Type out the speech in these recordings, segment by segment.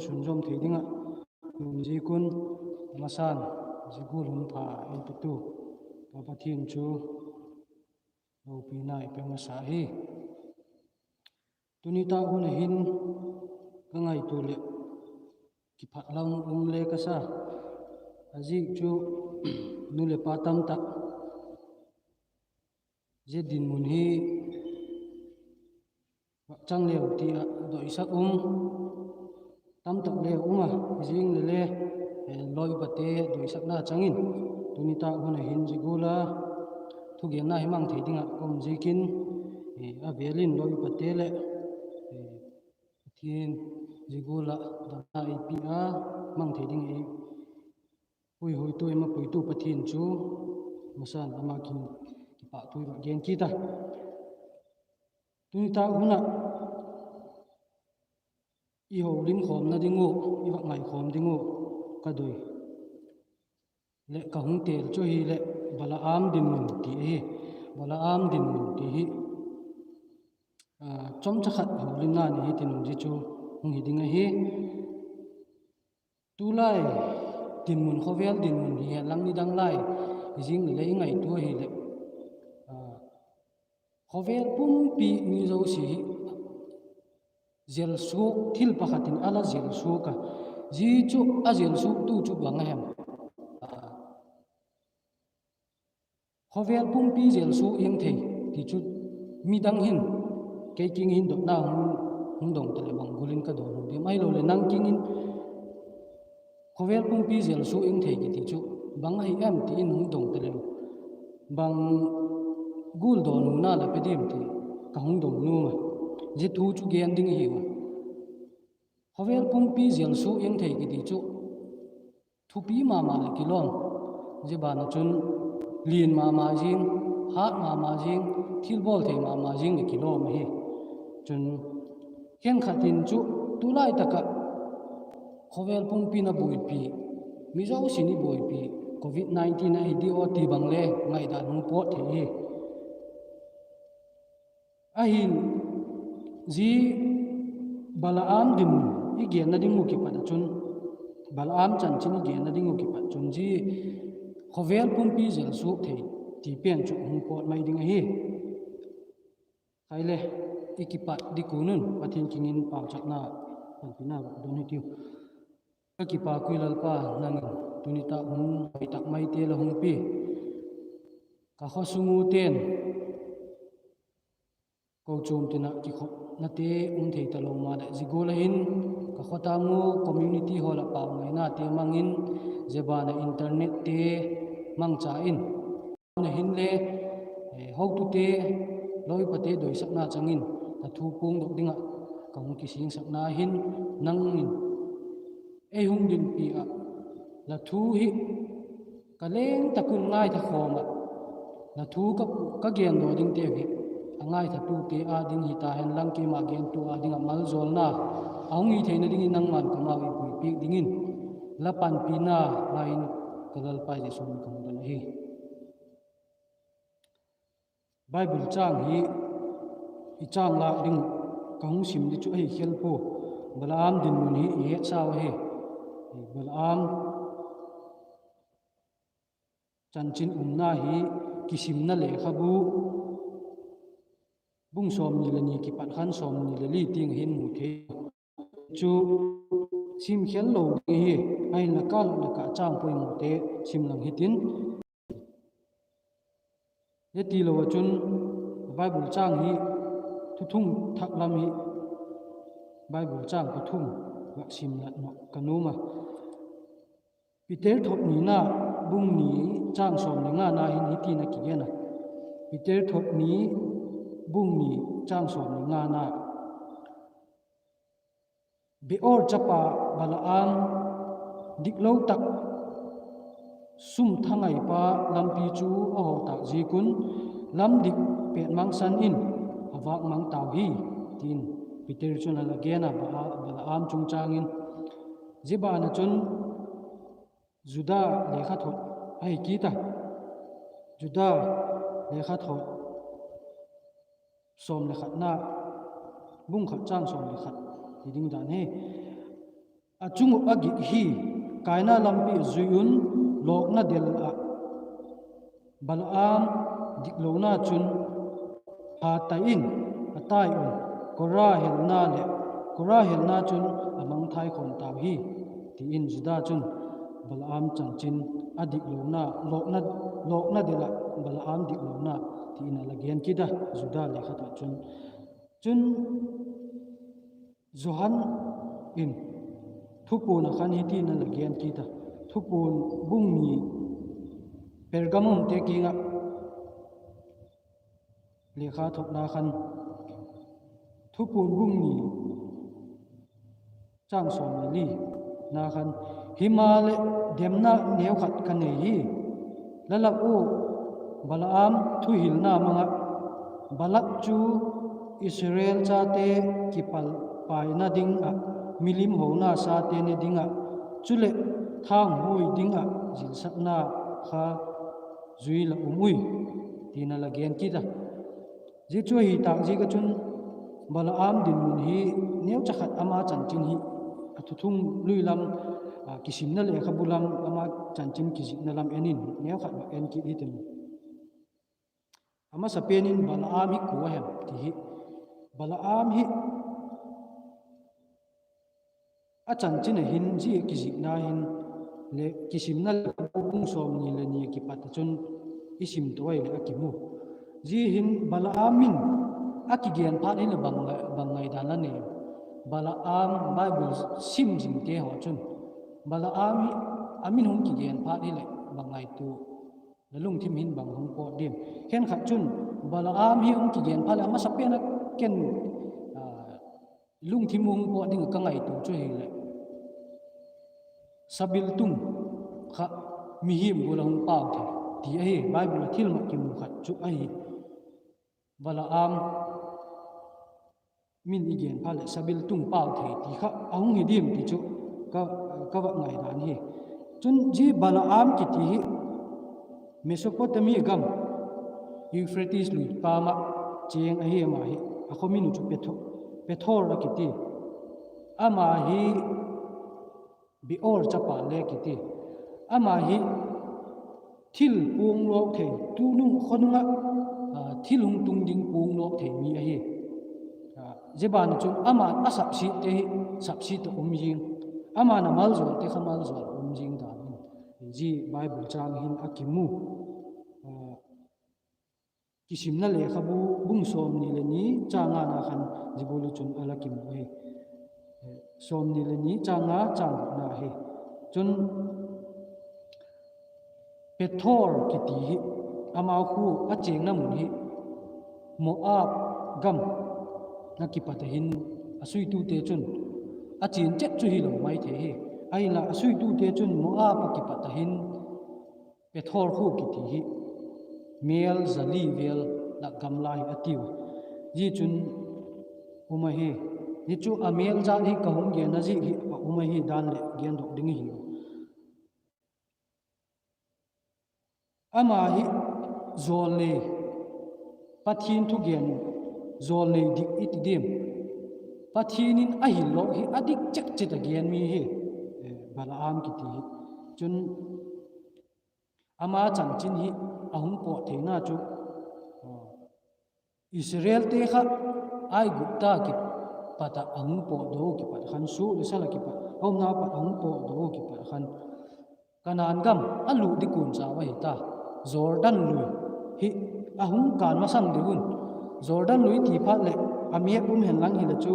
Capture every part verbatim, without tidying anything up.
sunzawm thei ding ah um ziak un, masa'n zia gual hun pha ei pitu Pa Pathian chu lopina i pe masa hi. Tuni tâk hun ah hin ka ngaitua leh kiphat lam um le ka sa. A ziak chu nu leh pa tam tak zia dinmun hi vak chang leu ti ah doisak um tam tak le um a, zing le le, lawipate doisakna chang in tuni tâk hun ah hin zia gual a thugenna hi mang thei ding ah ka um ziakin, a vêl in lawipate leh Pathian zia gual ah dotna ei pi a mang thei ding ei puihuaitu, ei mapuitu Pathian chu masa'n ama kiang in kipâkthu i vak gen kit a. Tuni tâk hun ah i holim khawmna ding uh, i vak ngaikhawm ding uh ka doi leh ka hung têl chu hileh Balaam dinmun ti ahi. Balaam dinmun ti hi chawmcha khat holimna ni hi tin un zia chu hung hi ding ahi. Tulai dinmun, khawvel dinmun hi hen lang nidang lai hi zing le le i ngaitua hileh, khawvel pumpi mi zosia hi zelsuak thil pakhat in a la zelsuak a, zia chu a zelsuaktu chu bang a hem? Khawvel pumpi zelsuak ing thei ti chu midang hin kei kiang hin dotna hung dong ta leh bang gual in ka dawnhu diam? Ahiloleh nang kiang in khawvel pumpi zelsuak ing thei kiti chu bang ahi em ti in hung dong ta leh bang gual dawnhuna la pe diam ti ka hung dong nuam a. Zia thu chu gen ding i hiu a. Khawvel pumpi zelsuak ing thei kiti chu thupi ma ma leh kilawm, zia ban ah chun lian ma ma zing, hât ma ma zing, thilbawl thei ma ma zing leh kilawm ahi. Chun khenkhat in chu tulai tak ah khawvel pumpi in a buaipi, mi zosia'n i buaipi covid nineteen ahi di aw ti bang le ngaidan hung pawt thei hi. Ahin, zia Balaam dinmun i genna ding uh kipat ah chun, Balaam chanchin i genna ding uh kipat chun zia khawvel pumpi zelsuak thei ti pen chu hung pawt mai ding ahi. Khai le, i kipat ding kuan un Pathian kiang in pauchapna panpina vak don hitiu. Ka kipâk ui Lalpa, nang in tuni tâk hun hoi tak maite la hung pia, ka khaw sung ute'n kochuam tin ah kikhopnate um thei talo maleh zia gual ah hin ka khawtâng u community hall ah pau ngainate mang in, zia ban ah internet te mangcha in, na hinle hotute, lawipate doisakna chang in la thu puangdok ding ah ka hung kisingsakna hin nang in ei hung dinpi ah, la thu hi ka leng tak un ngaitha khawm ah, la thu ka gendaw dingteu hi a ngaithatute â ding hita hen lang, keima gentu â ding ah maljawlna a hung hi theina dingin nangma'n kamau ei puipiak dingin la panpina ngai in, ka Lalpa Jesu min in ka hung don ahi. Bible châng hi i châng lâk ding uh ka hung sim di chu ahi khel pua. Balaam dinmun hi i hetsau ahi. Balaam chanchin umna hi Kisimna lekhabu bung sawmni leh ni kipat khan sawmni leh li tiang hin mu thei chu sim khel lo ding hi, ahinla ka lak lak ah châng poimawte sim lang hitin. Zia tilo ah chun Bible châng hi, thuthung thak lam hi Bible châng pathum vak sim lat nop ka nuam a. Peter thot nina bung ni châng sawm leh ngana hin hitin a kigen a. Peter thot ni bung ni châng sawm leh ngana, Beor chapa Balaam diklo tak sum thangaipa lampi chu a haw tâk ziak un, lam dik pêt mangsan in a vâk mang tau hi, ti'n Peter chun a la gen a, Balaam chungchâng in. Zia ban ah chun Juda lekhathot ahi kit a. Juda lekhathot sawm le khatna, bung khat châng sawm le khat hi ding dan hi. a chung uh a gik hi. Kaina lampi a zui un, lawkna del ah Balaam diklona chun pha tai in a tai un, Kora helna leh, Kora helna chun a mangthai khawm tau hi, ti in Judah chun Balaam chanchin a diklona, lawkna, lawkna del ah Balaam diklona, ti in a la gen kit a, Judah lekhat ah chun. Chun Johan in Thupuan ah khan hiti'n a la gen kit a, Thupuan bung ni, Pergamumte kiang ah lekha thotna khan, Thupuan bung ni, chang sawm leh lina khan, Himaleh, demna neu khat ka nei hi. La lak ua Balaam thuhilna mang ah, Balak chu Israel chate kipalpaina ding ah, milim hona sate ne ding ah, chuleh thanghuai ding ah zilsakna kha zui la um ui, ti'n a la gen kit a. Zia chu ahi tâk ziak ah chun, Balaam dinmun hi neucha khat ama chanchin hi, a thuthung lui lam, a, Kisimna lekhabu lam, ama chanchin kizikna lam en in neu khat va en kit hitin. A masapen in Balaam hi kua hem ti hi, Balaam hi a chanchin a hin zia kizikna hin le Kisimna lekhabu bung sawmni leh ni a kipat ah chun i sim to ahileh a kimu. Zia hin Balaam in a kigen phat hileh bang, bang ngaidan la nei? Balaam Bible sim zingte haw chun Balaam hi a min hung kigen phat hileh bang ngaitua la lungthim hin bang hung pawt diam? Khenkhat chun Balaam hi hung kigen phat leh a masapen a ken, a, lungthim hung pawt ding ah ka ngaitua chu ahileh sabiltung kha mihing gual a hung pau thei ti ahi. Bible ah thil mak kimu khat chu ahi. Balaam min i gen phat leh sabiltung pau thei ti kha a hung hi diam ti chu ka, ka va ngaidan hi. Chun zia Balaam kiti hi Mesopotamia gam, Euphrates lui pâm ah chêng ahi, ama hi a khawmin uh chu Petho-, Pethor a kiti. Ama hi Beor chapa le kiti. Ama hi thil puanglawk thei, tunung khonung ah, a, thil hung tung ding puanglawk thei mi ahi. A, zia ban ah chun ama'n a sapsiatte hi sapsiat ah um zing, ama'n a malzawlte kha malzawl ah um zing dan in zia Bible châng hin a kimu. A, Kisimna lekhabu bung sawmni leh ni châng ngana khan zia gual ah chun a la kimu ahi. Sawmni leh ni châng nga châng gukna hi. Chun Pethor kiti hi, amau khu a chêngna mun hi Moab gam a kipat a hin a suitute chun a chian chet chu hilo mai thei hi. Ahinla a suitute chun Moab a kipat a hin Pethor khu kiti hi mêl za li vêl lak gamla hi a tiu. Zia chun um ahi. Hi chu a mêl zat hi ka hung genna ziak hi a um ahi dan leh gendok ding i hiu. Ama hi jawlnei, Pathian thugen jawlnei dik i ti diam, Pathian in a hil lawk hi a dik chet chet a gen mi hi, eh, Balaam kiti hi. Chun ama chanchin hi a hung pawt theina chu, Israelte kha Aigupta kipat ah a hung pawtdaw kipat khan, suak leh sal ah kipat, a umna pat a hung pawtdaw kipat khan Kanaan gam a lut ding kuan chau ahi ta. Jordan lui hi a hung kân masang ding un, Jordan lui ti phat leh a map um hen lang hileh chu,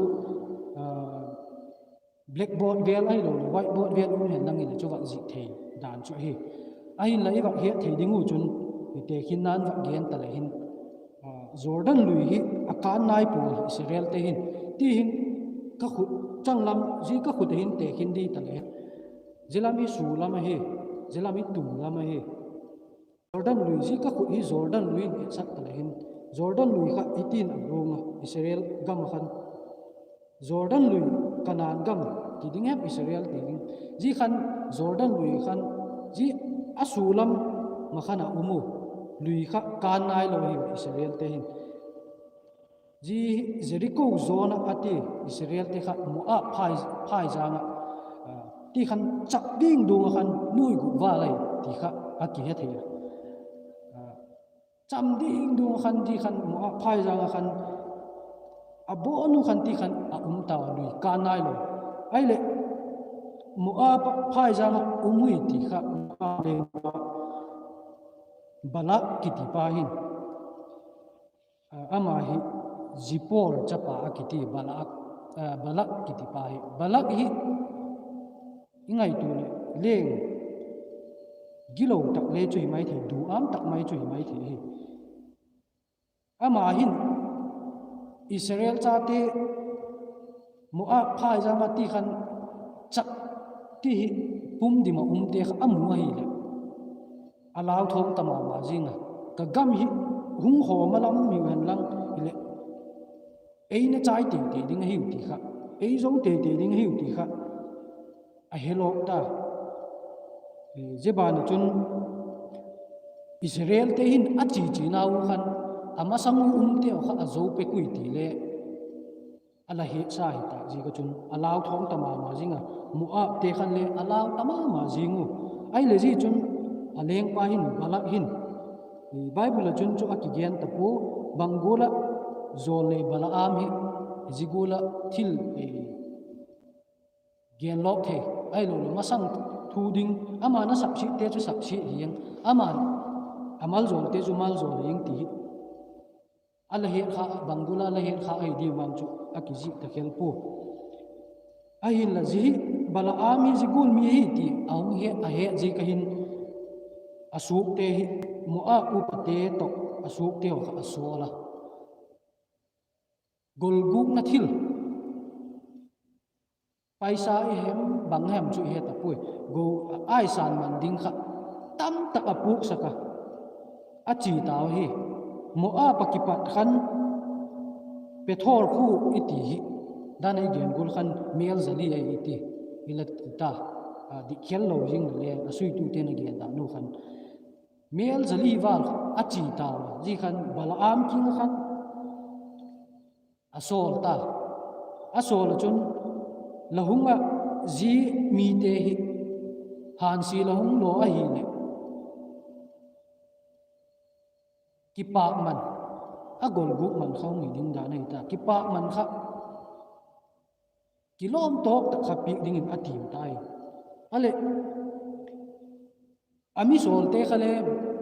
blackboard vêl ahiloleh whiteboard vêl um hen lang hileh chu vak zik thei dan chu ahi. Ahinla i vak het thei ding u chun, tekhinna'n vak gen ta leh hin, Jordan lui hi a kân nai pua Israelte hin, ti hin ka khut changlam, zia ka khut a hin tekhin di ta leh hin, zia lam hi su lam ahi, zia lam hi tum lam ahi. Jordan lui, zia ka khut hi Jordan lui in etsak ta leh hin, Jordan lui kha hitin a luang a, Israel gam ah khan Jordan lui, Kanaan gam ti ding hem, Israel ti ding, zia khan Jordan lui khan zia a su lam ma khan a um u, lui kha kân nailo hi Israelte hin. Zia Jeriko zawn ah a ti, Israelte kha Moab phaizang ah, ti khan chap ding dung ah khan nuai guk val ahi ti kha a kihe thei a. Cham ding dung ah khan ti khan Moab phaizang ah khan a bawn u khan ti khan a um tau a, lui kân nailo. Ahileh Moab phaizang ah um ui ti kha Moab lengpa Balak kitipa hin, ama hi Zippor chapa a kiti, Balak, Balak kitipa hi. Balak hi i ngaitua leh leng gilo tak le chu hi mai thei, duâm tak mai chu hi mai thei hi. Ama hin Israel chate Moab phaizang ah ti khan chak ti hi pum dim ah umte kha a mu ahileh, a lauthawng ta ma ma zing a, ka gam hi hung khawm a lam miu hen lang hileh, ei ne chai tei tei ding ahiu ti kha, ei zo tei tei ding ahiu ti kha a helawk ta. Zia ban ah chun Israelte hin a chi chi nau khan a masang u umte kha a zo pek ui ti le a la hetsa hi ta ziak a chun a lauthawng ta ma ma zing a, Moabte khan le a lau ta ma ma zing u. Ahileh zia chun a lengpa hin, Balak hin, Bible ah chun chu a kigen ta pua, bang gual ah jawlnei Balaam hi zia gual ah thil gen lawk thei, ahiloleh masang thu ding, ama'n a sapsiatte chu sapsiat hi'ng, ama'n a maljawlte chu maljawl hi'ng ti hi a la het kha, bang gual ah la het kha ahi diam vang chu a kizik ta khel pua. Ahinla zia hi Balaam hi zia gual mi ahi ti a hung het, a het ziak a hin a suakte hi, Moab upate tawh a suakte haw kha a sawl a, golgukna thil, paisa i hem bang hem chu i he ta puai, go, aisan man ding kha tamtak a puaksak a, a chia tau hi. Moab ah kipat khan Pethor khu i ti hi, dan a i gen gual khan mêl za li ahi i ti, i la ti ta, dik khel lo zing le a suitute'n a gen dan u khan mêl za li val a chia tau a, zia khan Balaam kiang ah khan a sawl ta. A sawl ah chun, la hung ah, zia mite hi hânsia la hung law ahileh kipâkman, a golguk man kha hung hi ding dan ahi ta, kipâkman kha kilawm tawk tak kha piak dingin a ti tai. A leh, a mi sawlte kha le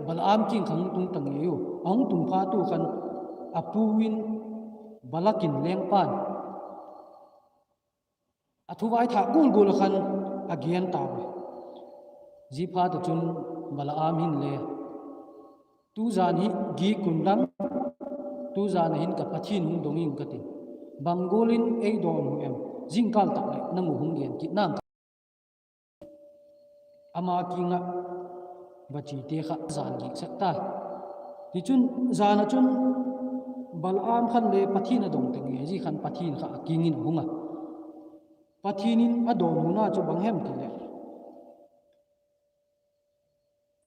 Balaam kiang kha hung tung ta ngei u. A hung tung phat u khan a pu in, Balak in, lengpa'n a thu vaithâk gual gual ah khan a gen tau a. Zia phat ah chun Balaam hin le, tu jan hi gik unlang, tu jan ah hin ka Pathian hung dong ing ka tin, bang gual in ei dawnhu em? Zingkâl tak leh nang uh hung gen kit nang ka, ama kiang ah va chiate kha jan giksak ta. Tichun, jan ah chun Balaam khan le Pathian a dong teng e, zia khan Pathian kha a kiang in a hung a. Pathian in a dawnhuna chu bang hem ti leh,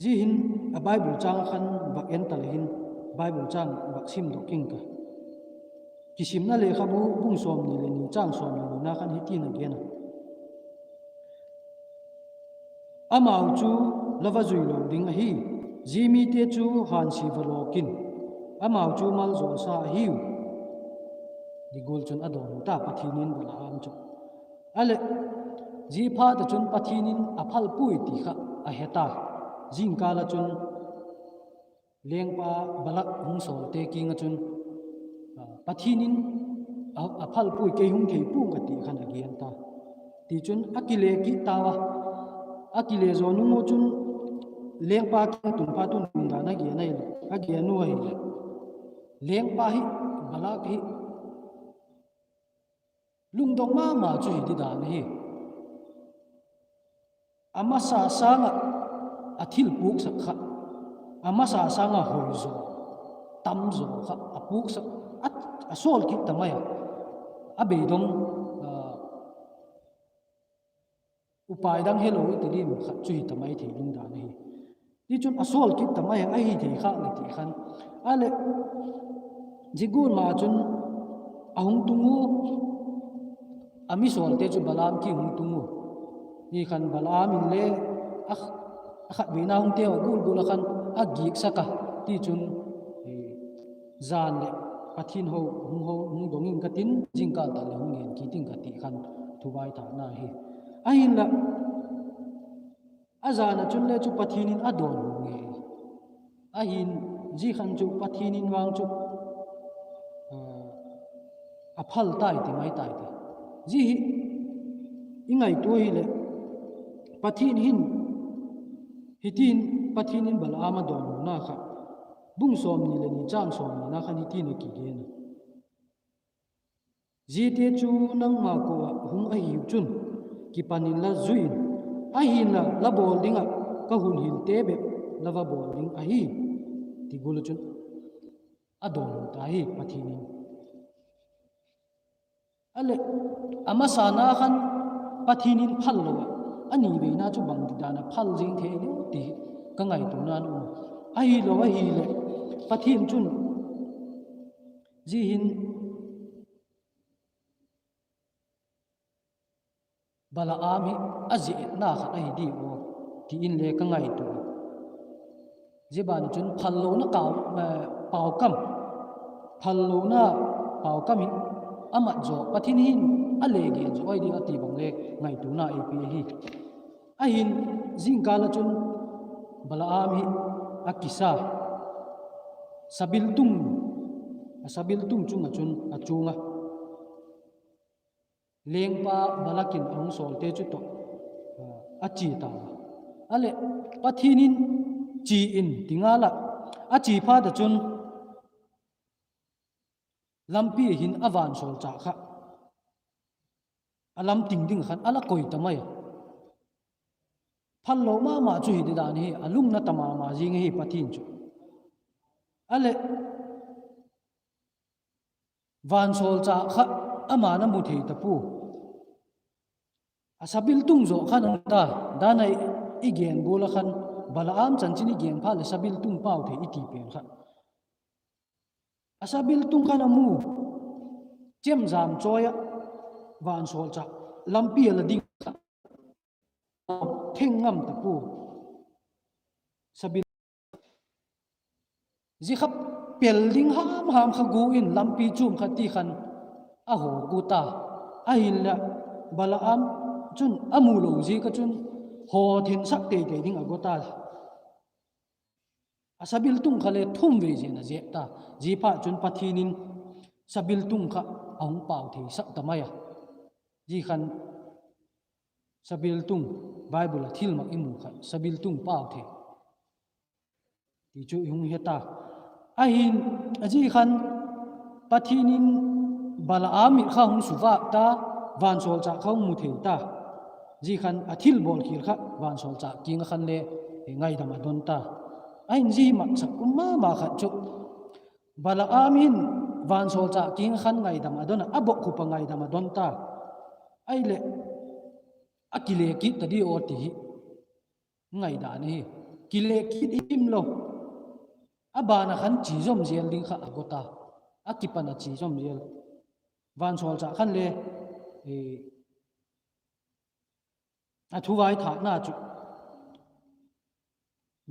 zia hin a Bible châng ah khan vak en ta le hin, Bible châng vak simdok ing ka. Kisimna lekhabu bung sawmni le ni châng sawm le nina khan hitin a gen a: Amau chu la va zui lo ding ahi, zia mite chu hânsia va lawk in, amau chu maljawlsa ahiu. Zia gual chun a dawnhu ta Pathian in Balaam chu. A leh, zia phat ah chun Pathian in a phal puai ti kha a he ta. Zingkâl ah chun lengpa Balak hung sawlte kiang ah chun, Pathian in a phal puai, kei hung thei pua'ng ka ti khan a gen ta. Tichun a kile kit tau a, a kile zaw nung u chun lengpa kiang tung phat un dan a gen ahileh, a gen u ahileh, lengpa hi, Balak hi lungdong ma ma chu hi di dan ahi. A masa sâng ah a thil puaksak kha, a masa sâng ah hoi zaw, tam zaw kha a puaksak, a sawl kit ta mai a, a beidong, upai dang helo i ti diam khat chu hi ta mai thei lungdan ahi. Tichun a sawl kit ta mai a, ahi thei khâk leh ti khan. A leh, zia gual ma chun a hung tung u, a mi sawlte chu Balaam kiang hung tung u. Hi khan Balaam in le a khatvei na hung teu a gul gul a khan a giaksak a, tichun, zan leh Pathian ho hung ho hung dong ing ka tin, zingkâl tak leh hung gen kit ing ka ti khan thu vaithâkna hi. Ahinla, a zan ah chun le chu Pathian in a dawnhu ngei. Ahin, zia khan chu Pathian in vang chu a phal tai ti mai tai ti. Zia hi i ngaitua hileh, Pathian hin, hitin Pathian in Balaam a dawnhuna kha, bung sawmni leh ni châng sawmnina khan hitin a kigen a: Ziate chu nangma ko ah hung ahiu chun, kipan inla zui in; ahinla la bawl ding ah ka hun hilte bep la va bawl ding ahi, ti gual ah chun a dawnhu ta hi Pathian in. A leh, a masana khan Pathian in phal lo ah, a ni veina chu bangtidan a phal zing thei diu ti ka ngaituana'n um. Ahilo ahileh, Pathian chun zia hin Balaam hi a zia etna khat ahi diu aw, ti inle ka ngaitua. Zia ban chun phallona kau, paukam, phallona paukam hi a mat zaw, Pathian hin a le gen zaw ai diu a ti bang le ngaituana ei pia hi. Ahin, zingkâl ah chun Balaam hi a kisa, sabiltung, a sabiltung chung ah chun a chuang a, lengpa Balak in a hung sawlte chu tawh a chia ta a. A leh, Pathian in, chia in, ti ngal ah, a chia phat ah chun lampi hin a vansawlchâk kha a lam ting ding khan a la koi ta mai a. Phallo ma ma chu hi didan hi, a lungna ta ma ma zing ahi Pathian chu. A leh, vansawlchâk kha ama'n a mu thei ta pua. A sabiltung zaw khan a ta, dan a i gen gual ah khan, Balaam chanchin i gen phat leh sabiltung pau thei i ti pen kha, a sabiltung khan a mu, chemjam chawi ah vansawlchâk lampi a la ding kha theng ngam ta pua. Sabil, zia kha pel ding ham ham kha gu in lampi chuam kha ti khan a haw gu ta. Ahinla, Balaam chun a mu lo ziak ah chun haw thensak tei tei ding a go ta. A sabiltung kha le thum vei zen a zep ta. Ziaphatchun Pathian in sabiltung kha a hung pau theisak ta mai a. Zia khan sabiltung, Bible ah thilmak i mu kha sabiltung pau thei ti chu i hung he ta. Ahin, zia khan Pathian in Balaam mit kha hung suvâk ta, vansawlchâk kha hung mu thei ta. Zia khan a thilbawlkhial kha vansawlchâk kiang ah khan le ngaidam a don ta. Ahin, zia hi maksak um ma ma khat chu, Balaam hin vansawlchâk kiang ah khan ngaidam a don a, a bokkhup ah ngaidam a don ta. Ahileh, a kile kit ta di aw ti hi ngaidan ahi. Kile kit himlo, a ban ah khan chi zom zel ding kha a go ta. A kipan a chi zom zel. Vansawlchâk khan le, a thuvaithâkna chu,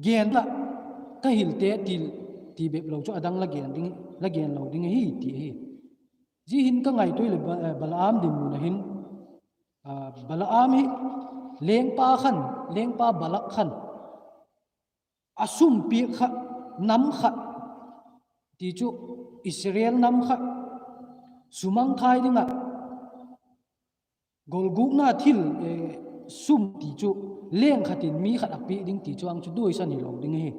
gen la, ka hilte, ti bep lo chu a dang la gen lo ding ahi ti ahi. Zia hin ka ngaitua leh, Balaam dinmun ah hin, Balaam hi lengpa khan, lengpa Balak khan a sum piak kha, nam khat, ti chu Israel nam kha sumangthai ding ah golgukna thil, sum ti chu leng khat in mi khat a piak ding ti chu ang chu duaisan hilo ding ahi.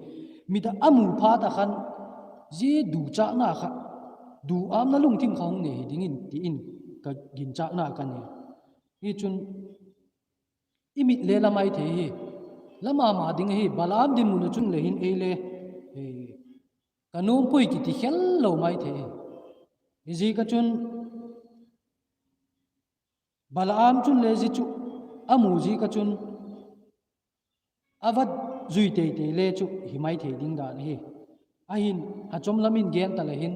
Mit ah a mu phat ah khan zia duchâkna kha, duâmna lungthim kha hung nei hi dingin ti in ka ginchâkna ka nei. Hi chun i mit le la mai thei hi, la ma ma ding ahi. Balaam dinmun ah chun le hin ei le ka nuam puai kiti khel lo mai thei hi. Ziak ah chun Balaam chun le zia chu a mu ziak ah chun a va zui tei tei le chu hi mai thei ding dan ahi. Ahin, a chawm lam in gen ta le hin,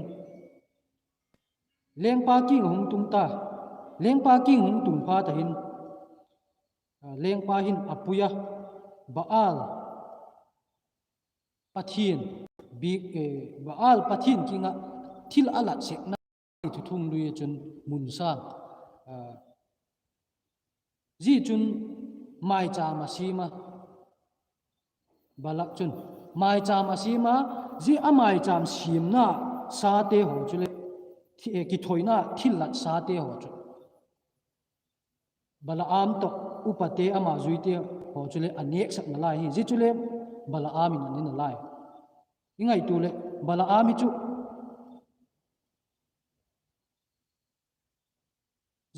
lengpa kiang hung tung ta, lengpa kiang hung tung phat ah hin lengpa hin a pui a, Baal pathian, Baal pathian kiang ah thil a lat sekna thuthung lui ah chun mun sâng, zia chun mâichâm a siam a, Balak chun mâichâm a siam a, zia a mâichâm siamna sate haw chule, kithoina thillat sate haw chu Balaam tawh upate ama zuite haw chule a nêksakna lai hi. Zia chule Balaam in a ne nalai. I ngaitua leh Balaam hi chu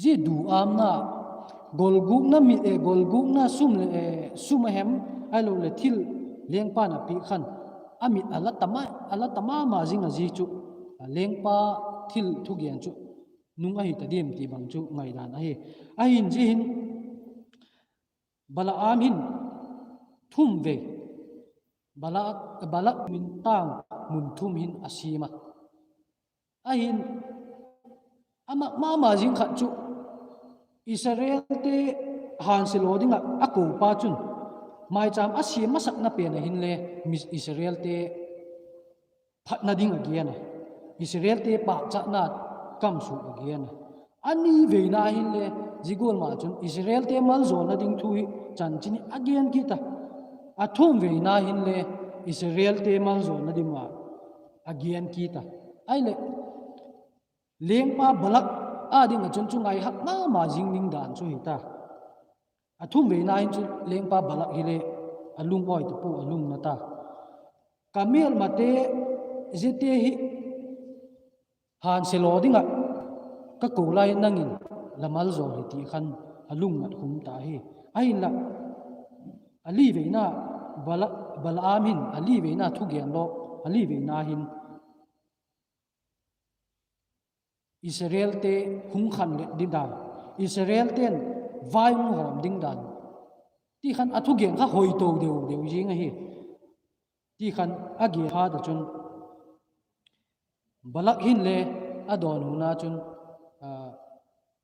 zia duâmna, golgukna mi, golgukna sum leh, sum a hem, ahiloleh thil lengpa'n a piak khan a mit a la ta ma ma zing a, zia chu lengpa thil thugen chu nung ahi ta diam ti bang chu ngaidan ahi. Ahin zia hin Balaam hin thum vei, Balak, Balak min tâng mun thum hin a siam a. Ahin, a mak ma ma zing khat chu Israelte hânsia law ding ah a kopa chun mâichâm a siam masakna pen ah hinle Israelte phatna ding a gen a, Israelte pâkchatna kamsuk a gen a. A ni veina hinle zia gual ma chun Israelte maljawlna ding thu hi chanchin hi a gen kit a. A thum veina hinle Israelte maljawlna ding ma a gen kit a. Ahileh lengpa Balak â ding ah chun chu ngaihak ma ma zing ding dan chu hi ta. A thum veina hin chu lengpa Balak hile a lungawi ta pua, a lungna ta. Ka mêlmate, ziate hi hânsia law ding ah ka ko lai nang in la maljawl hi ti khan a lungmat khum ta hi. Ahinla, a li veina, Balaam hin a li veina thugen law, a li veina hin Israelte hung khanlet ding dan, Israelte'n vai hung hawm ding dan ti khan a thugen kha hoi to deu deu zing ahi ti khan a gen phat ah chun Balak hinle a dawnhuna chun,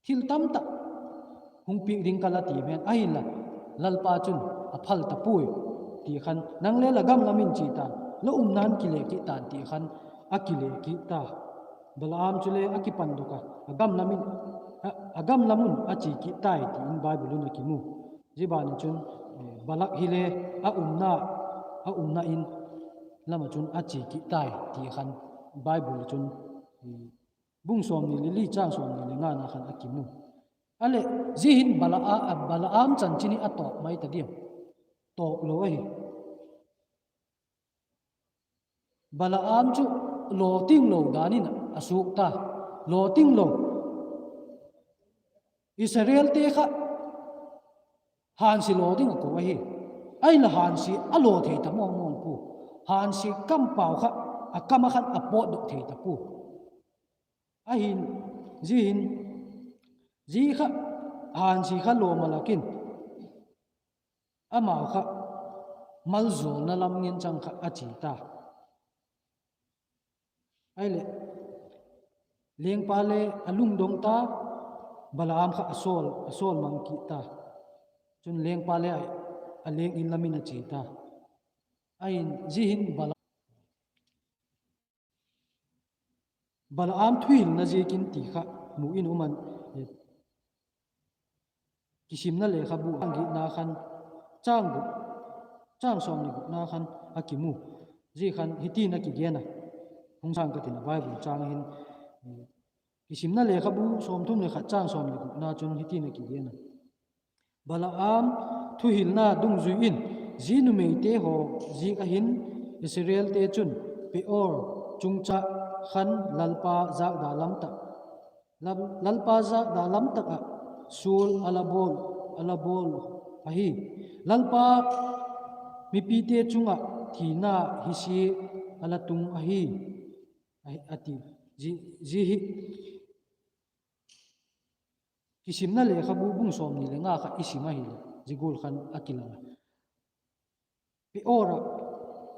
thil tamtak hung piak ding ka la ti hen, ahinla Lalpa chun a phal ta puai ti khan, nang le la gam lam in chia tan, la umna'n kile kit tan ti khan a kile kit ta. Balaam chule a kipandok a, a gam lam un a chia kit tai ti in Bible in a kimu. Zia ban ah chun Balak hile a umna, a umna in lam ah chun a chia kit tai ti khan Bible chun bung sawmni le li châng sawmni le ngana khan a kimu. Aleh, zia hin Balaam chanchin hi a tawp mai ta diam? Tawp lo ahi. Balaam chu lawtinglo dan in a suak ta. Lawtinglo. Israelte kha hânsia law ding a ko ahi. Ahinla hânsia a law thei ta mawng mawng pua. Hânsia kampau kha a kam ah khan a pawtdok thei ta pua. Ahin, zia hin, zia kha hânsia kha lawm a lak in amau kha maljawlna lam ngen chang kha a chia ta. Ahileh, lengpa le a lungdong ta, Balaam kha a sawl, a sawl mang kit ta. Chun lengpa le a leng in lam in a chia ta. Ahin, zia hin Balaam, Balaam thuhilna ziakin ti kha mu in um an, Kisimna lekhabu a gitna khan, châng sawmni gukna khan a kimu. Zia khan hitin a kigen a, hung sâng ka tin a Bible châng hin, Kisimna lekhabu sawmthum le khat châng sawmni gukna chun hitin a kigen a: Balaam thuhilna dungzui in, zia numeite haw ziak ah hin Israelte chun Peor chungchâng khan Lalpa zâkda lam tak, Lalpa zâkda lam tak ah sual a la bawl, a la bawl ahi. Lalpa mipite chung ah thina hisia a la tung ahi, a ti. Zia hi Kisimna lekhabu bung sawmni le nga kha i sim ahileh zia gual khan a kilang a. Peor ah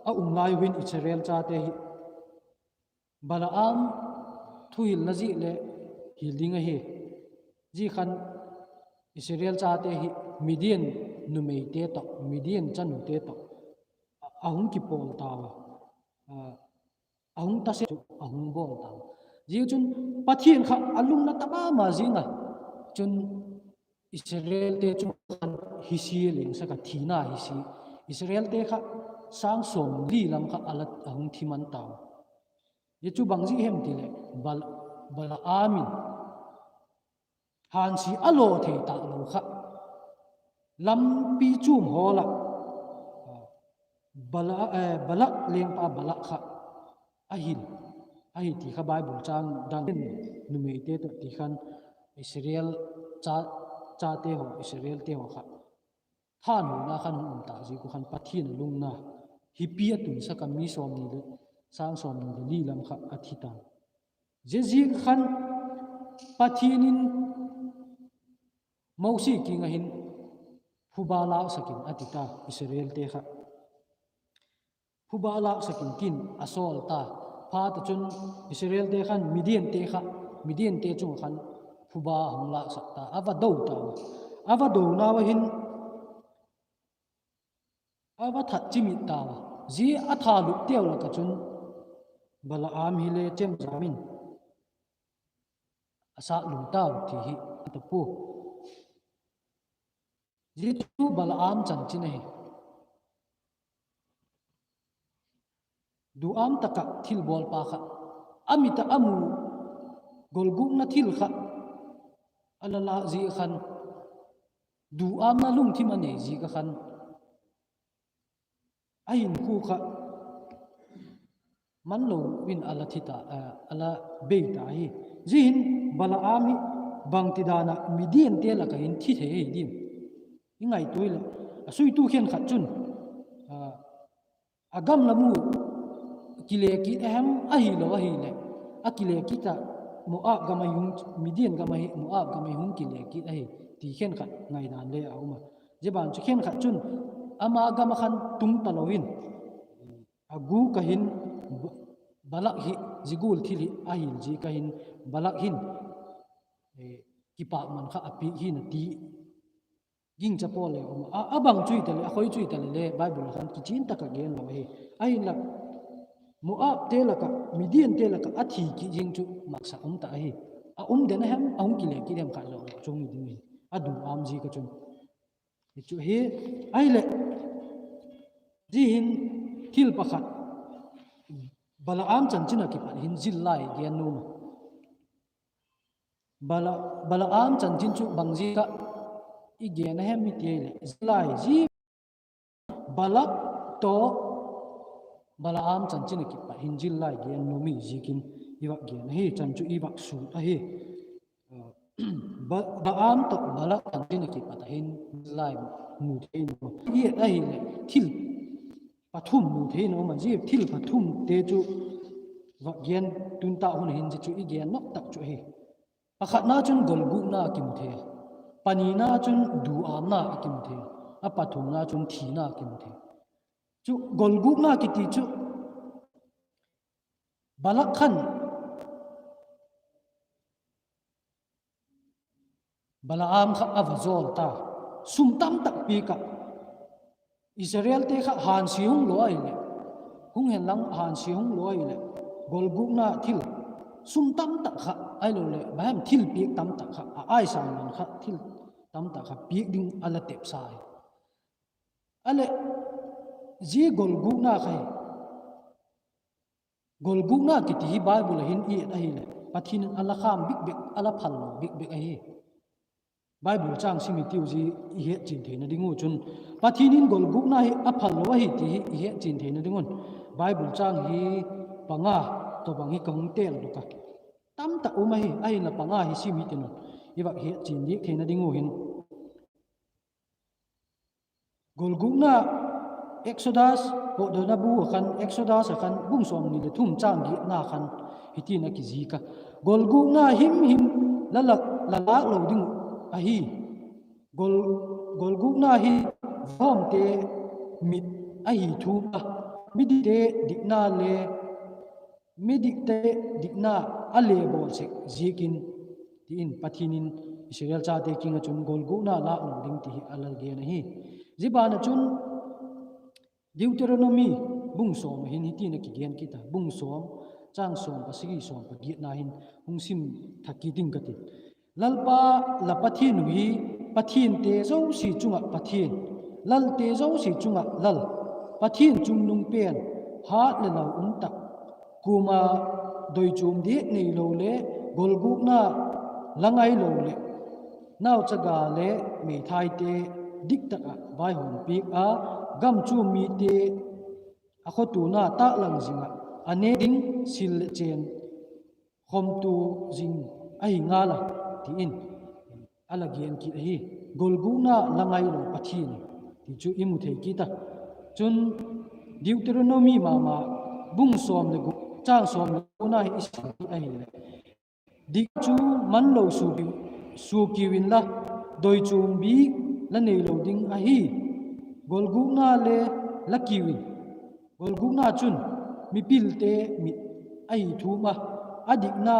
a um lai u hin Israel chate hi Balaam thuhilna ziak leh hil ding ahi. Zia khan Israel chate hi Midian numeite tawh, Midian chanute tawh a hung kipawl tau a, a hung tasia chu a hung bawl tau. Zia chun Pathian kha a lungna ta ma ma zing a, chun Israelte chung khan hisia lengsak a, thina hisia. Israelte kha sâng sawmli lam kha a la, a hung thi man tau. Zia chu bang ziak hem ti leh, Bal-, Balaam in hânsia a law thei tâk lo kha, lampi chuam hawl ah, Bala-, eh, Balak lengpa Balak kha a hil ahi ti kha Bible châng dang in, numeite tawh ti khan Israel cha-, chate haw, Israelte haw kha thanuna khan hung um tâk ziak uh khan Pathian a lungna hipi a tunsak a, mi sawmni le, sâng sawmni le li lam kha a thi ta. Zia ziak khan Pathian in Mosi kiang ah hin, phuba lâksak in a ti ta, Israelte kha phuba lâksak in tin a sawl ta. Phat ah chun Israelte khan Midiante kha, Midiante chung ah khan phuba hung lâksak ta, a va do tau. A va donau ah hin a va that chimit tau a. Zia a tha lup teu lak ah chun Balaam hile chemjam in a sâk lum tau ti hi a ta pua. Zia chu Balaam chanchin ahi. Duâm tak ah thilbawlpa kha a mit ah a mu golgukna thil kha a la lâk ziak ah khan, duâmna lungthim a nei ziak ah khan, a hinkhua kha manlo in a la thi ta, a la bei ta hi. Zia hin Balaam hi bangtidan ah Midiante lak ah hin thi thei ahi diam? I ngaitua leh, a suitu khenkhat chun, a gam lam uh kile kit a hem ahilo ahileh, a kile kit ah, Moab gam ahi, Midian gam ahi, Moab gam ahi hung kile kit ahi, ti khenkhat ngaidan le a um a. Zia ban chu khenkhat chun ama gam ah khan tung talo in, a gûk ah hin Balak hi zia gual thil hi a hil ziak ah hin Balak hin kipakman kha a piak hin a ti gingcha pawl le um a. A bang chu hita leh, a khoi chu hita leh le Bible ah khan kichian tak ah gen lo ahi. Ahinla, Moabte lak ah, Midiante lak ah a thi kit zing chu maksak um ta ahi. A um den a hem, a hung kile kit hem kha zawk zawk chung hi ding hi, a duâm ziak ah chun. Hi chu hi, ahileh, zia hin thil pakhat, Balaam chanchin ah kipat hin zillai gen nuam a. Bala-, Balaam chanchin chu bang ziak ah i gen a hem i ti leh, zillai zia Balak tawh Balaam chanchin ah kipat hin zillai gen nuam i ziakin i vak gen ahi, chan chu i vak sut ahi. Ba-, Balaam tawh Balak chanchin ah kipat ah hin zillai mu thei in, i et ahileh thil pathum mu thei in a um a, zia thil pathumte chu vak gen tun ta hun hin zia chu i gen nop tak chu ahi. Pakhatna chun golgukna kimu thei a, panina chun duâmna a kimu thei a, a pathumna chun thina kimu thei. Chu golgukna kiti chu Balak khan Balaam kha a va zawl ta, sum tamtak piak ah. Israelte kha hânsia hung law ahileh, hung hen lang hânsia hung law ahileh, golgukna thil sum tamtak kha ahiloleh bang hem thilpiak tamtak kha, a aisâng man kha thil tamtak kha piak ding a la tepsa hi. Aleh, zia golgukna kha hi, golgukna kiti hi Bible ah hin i et ahileh Pathian in a la khâm bik bek, a la phallo bik bek ahi. Bible châng sim hitiu zia i hetchian theina ding uh chun, Pathian in golgukna hi a phallo ahi ti hi i hetchian theina ding un, Bible châng hi panga tawhbang hi ka hung têldok a. Tamtak um ahi, ahinla panga hi sim hitin un, i vak hetchian diak theina ding uh hin. Golgukna, Exodus, Pawtdawna bu ah khan, Exodus ah khan bung sawmni leh thum châng giatna khan hitin a kizik a: Golgukna himhim la lâk, la lâk lo ding uh ahi. Gol-, golgukna hi vahawmte mit ahi thum a, midikte dikna le, midikte dikna a le bawl sek ziakin, ti in Pathian in Israel chate kiang ah chun golgukna lâk lo ding ti hi a la gen ahi. Zia ban ah chun Deuteronomy bung sawm ah hin hiti'n a kigen kit a, bung sawm, châng sawm pasagi, sawm pagiatna hin hung sim thak kit ding ka ti. Lalpa la Pathian uh hi pathiante zosia chung ah Pathian, lalte zosia chung ah Lal, Pathian chungnung pen, hât leh lau um tak, kuama doichuam diak neilo le golgukna la ngailo leh, nauchaga le meithaite diktak ah vaihawm piak a, gam chuam mite a khotuana tâklang zing ah a ne ding sil leh chên khawmtua zing ahi ngal a, ti in a la gen kit ahi. Golgukna la ngailo Pathian ti chu i mu thei kit a. Chun Deuteronomy ma ma bung sawm le gu, châng sawm le guna hi i sim kit ahileh, dik chu manlo suak, suak kiu inla, doichuam bik la neilo ding ahi. Golgukna le la kiu in, golgukna chun mipilte mit ahi thum a, a dikna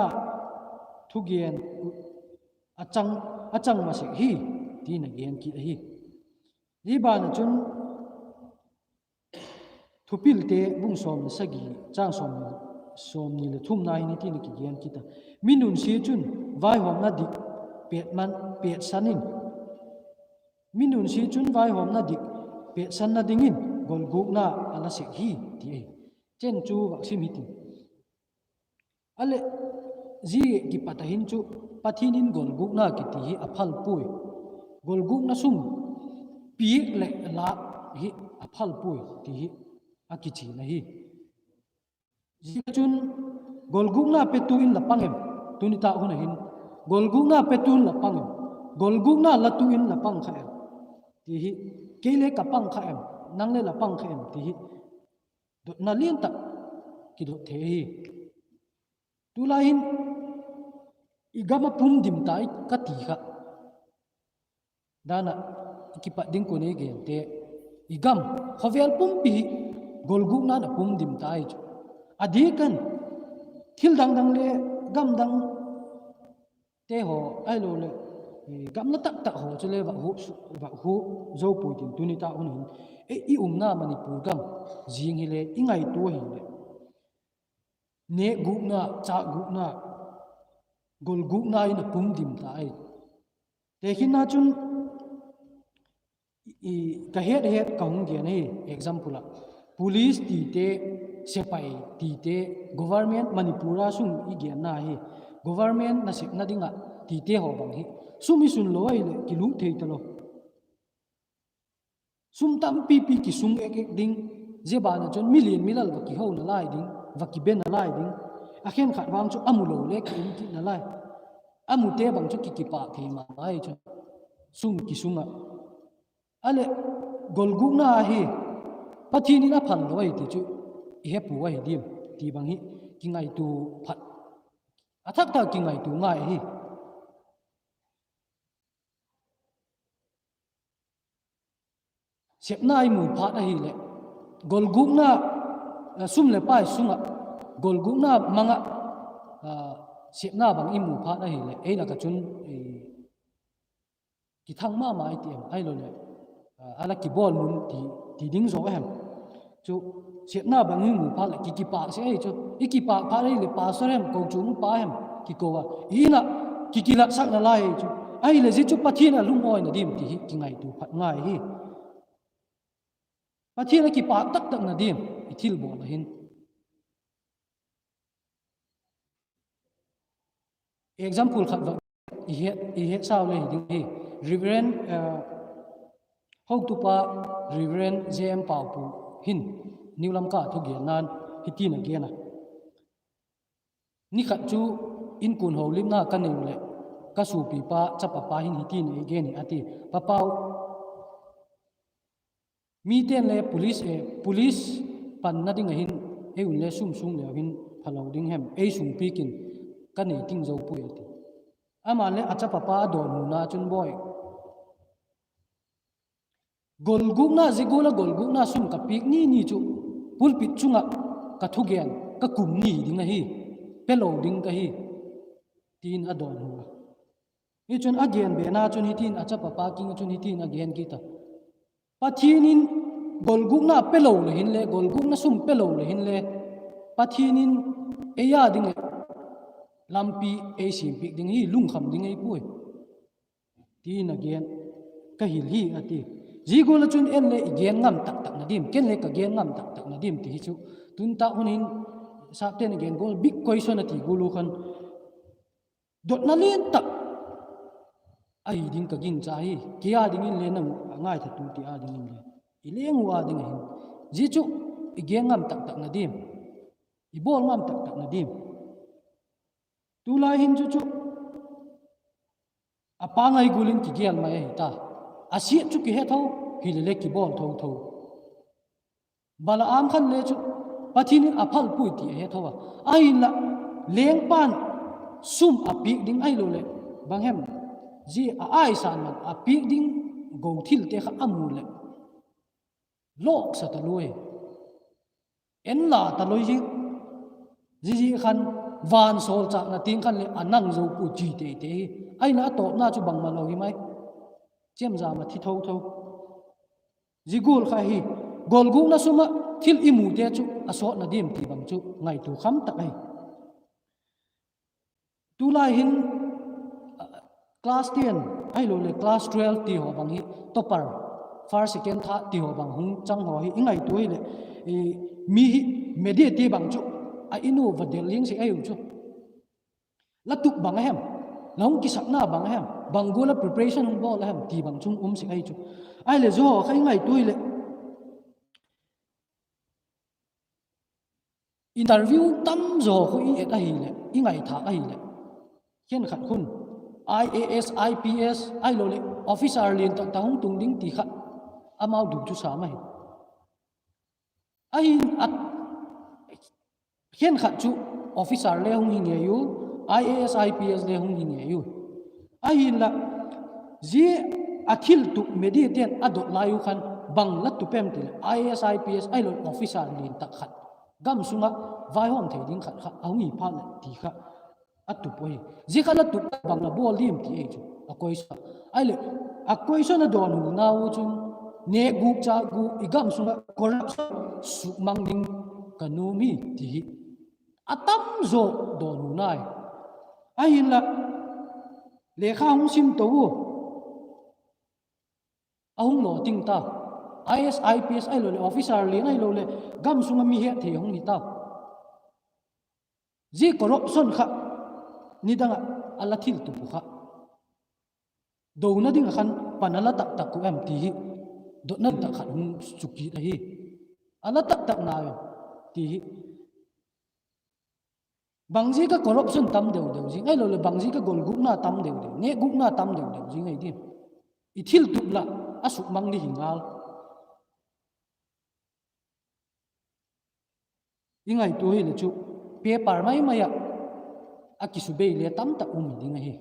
thugen uh a chang, a chang masek hi, ti'n a gen kit ahi. Zia ban ah chun Thupilte bung sawm le sagi, châng sawm, sawmni le thumna hin hiti'n a kigen kit a: Mi nunsia chun vaihawmna dik pêt man, pêtsan in, mi nunsia chun vaihawmna dik pêtsanna dingin golgukna a la sek hi, ti ahi. Chen chu vak sim hitin. A leh, zia kipat ah hin chu Pathian in golgukna kiti hi a phal puai. Golgukna sum piak leh lâk hi a phal puai ti hi a kichian ahi. Zia chun, golgukna petu in la pang em? Tuni tâk hun ah hin, golgukna petu in la pang em? Golgukna latu in la pang kha em? Ti hi, kei le ka pang kha em, nang le la pang kha em ti hi dotna lian tak kidot thei ahi. Tulai hin, i gam a pum dim ta i ka ti kha, dan ah, i kipat ding kuan ei gente, i gam, khawvel pumpi hi golgukna'n a pum dim ta ahi chu. A diak in, thil dang dang le, gam dang te haw ahiloleh, gamla tak tak haw chule vak huk zo puai tin tuni tâk hun hin, i umna Manipur gam zing hile i ngaitua hileh, nêkgukna, châkgukna, golgukna in a pum dim ta ahi. Tekhinna chun, ka het het ka hung gen ahi, example ah, police tite, sepai tite, government Manipur a sum i genna hi, government nasepna ding ah tite haw bang hi, sum i sun lo ahileh kilut thei talo. Sum tampipi kisung ek ek ding, zia ban ah chun milian milal va kiho nalai ding, va kibe nalai ding, a khenkhat vang chu a mu lo le ki um kit nalai, a mute bang chu ki kipâk thei ma ma ahi chu, sum kisung ah. A leh, golgukna ahi, Pathian in a phal lo ahi ti chu i he pua ahi diam ti bang hi kingaitua phat, a thak tak kingaitua ngai ahi. Sepna i mu phat ahileh, golgukna, sum leh pai sung ah golgukna mang ah sepna bang i mu phat ahileh, ei lak ah chun kithang ma ma i ti em, ahiloleh a la kibawl mun ti ding zaw a hem? Chu, sepna bang i mu phat leh ki kipâk sek ahi chu, i kipâk phat ahileh pastor hem, kochuam upa hem kiko a, i in ah ki kilatsakna lai ahi chu. Ahileh zia chu Pathian a lungawina diam ti hi kingaitua phat ngai hi. Pathian a kipâk tak takna diam i thilbawl ah hin? Example khat vak, i hetsau le hi ding hi, Reverend, hotupa Reverend J M Paupu hin New Lamka thugenna'n hiti'n a gen a: Ni khat chu inkuan holimna ka nei u leh, ka suapipa chapapa hin hiti'n ei gen hi a ti, Papau, mite'n le police, police panna ding ah hin ei un le sum sung leu hin phalo ding hem, ei sungpiak in, ka nei ting zo puai a ti. Ama le a chapapa a dawnhuna chun, Bawi, golgukna, zia gual ah golgukna sum ka piak ni ni chu pulpit chung ah ka thugen ka kum ni ding ahi, pelo ding ka hi, ti'n a dawnhu a. Hi chun a gen bena chun hitin a chapa pa kiang ah chun hitin a gen kit a, Pathian in golgukna pe lo le hinle, golgukna sum pe lo le hinle, Pathian in ei â ding ah lampi ei siampiak ding hi, lungkham ding ei puai, ti'n a gen, ka hil hi a ti. Zia gual ah chun en le i gen ngam tak tak na diam, ken le ka gen ngam tak tak na diam ti hi chu, tun tak hun hin sapte'n a gen gual big question a ti gual u khan, dotna lian tak ahi ding ka gingcha hi, kei â dingin le nang uh a ngaithatu ti â dingin le, i leng u â ding ahin. Zia chu i gen ngam tak tak na diam, i bawl ngam tak tak na diam? Tulai hin chu chu a pangai gual in kigel mai ahi ta. A siat chu kihe tho, hile le kibawl tho tho. Balaam khan le chu Pathian in a phal puai ti a he tho a. Ahinla, lengpa'n sum a piak ding ahiloleh bang hem, zia a aisan man a piak ding go thilte kha a mu leh, lawksa ta lui, en la ta lui hi. Ziaziak khan vansawlchâkna tiang khan leh a nang zo pua chi tei tei hi. Ahinla a tawpna chu bangmalo hi mai, chiamjam a thi tho tho. Zia gual kha hi, golgukna sum ah thil i mute chu a sawtna diam ti bang chu ngaitua kham tak ahi. Tulai hin class ten ahiloleh class twelve ti haw bang hi, topper, first, second, third ti haw bang hung chang haw hi i ngaitua hileh, mi hi mediate bang chu a in u va del liang sek ahiu chu. La tup bang a hem, la hung kisakna bang a hem, bang gual a preparation hung bawl a hem ti bang chu hung um sek ahi chu. Ahileh zia haw kha i ngaitua hileh, interview tam zaw khu i et ahileh, i ngaithâk ahileh, khenkhat khun IAS, IPS ahiloleh officer lian tak tak hung tung ding ti kha amau du chu sâm ahi. Ahin, khenkhat chu officer le hung hi ngei u, IAS, IPS le hung hi ngei u. Ahinla, zia a thiltup mediate'n a dot lai u khan bang la tup em tileh, IAS, IPS ahiloleh officer lian tak khat, gam sung ah vaihawm thei ding khat kha a hung hi phat leh ti kha a tup ahi. Zia kha la tup bang la bawl diam ti ahi chu a question. Ahileh, a question a dawnhunau chun, nêkgûk châkgûk, i gam sung ah corruption sukmang ding ka nuam hi ti hi a tam zaw dawnhunai. Ahinla, lekha hung sim to u, a hung lawting ta, IAS, IPS ahiloleh officer lian ahiloleh gam sung ah mi hetthei hung hi ta. Zia corruption kha nidang ah a la thiltup u kha dona ding ah khan pan a la tak tak u em ti hi dotna tak khat hung chu kit ahi. A la tak tak nau em ti hi bangziak a corruption tam deu deu zing ahiloleh bangziak a golgukna tam deu deu, nêkgûkna tam deu deu zing ahi diam? I thiltup lah a sukmang ding hi ngal. I ngaitua hileh chu, paper mai mai ah a kisubei le tam tak um ding ahi.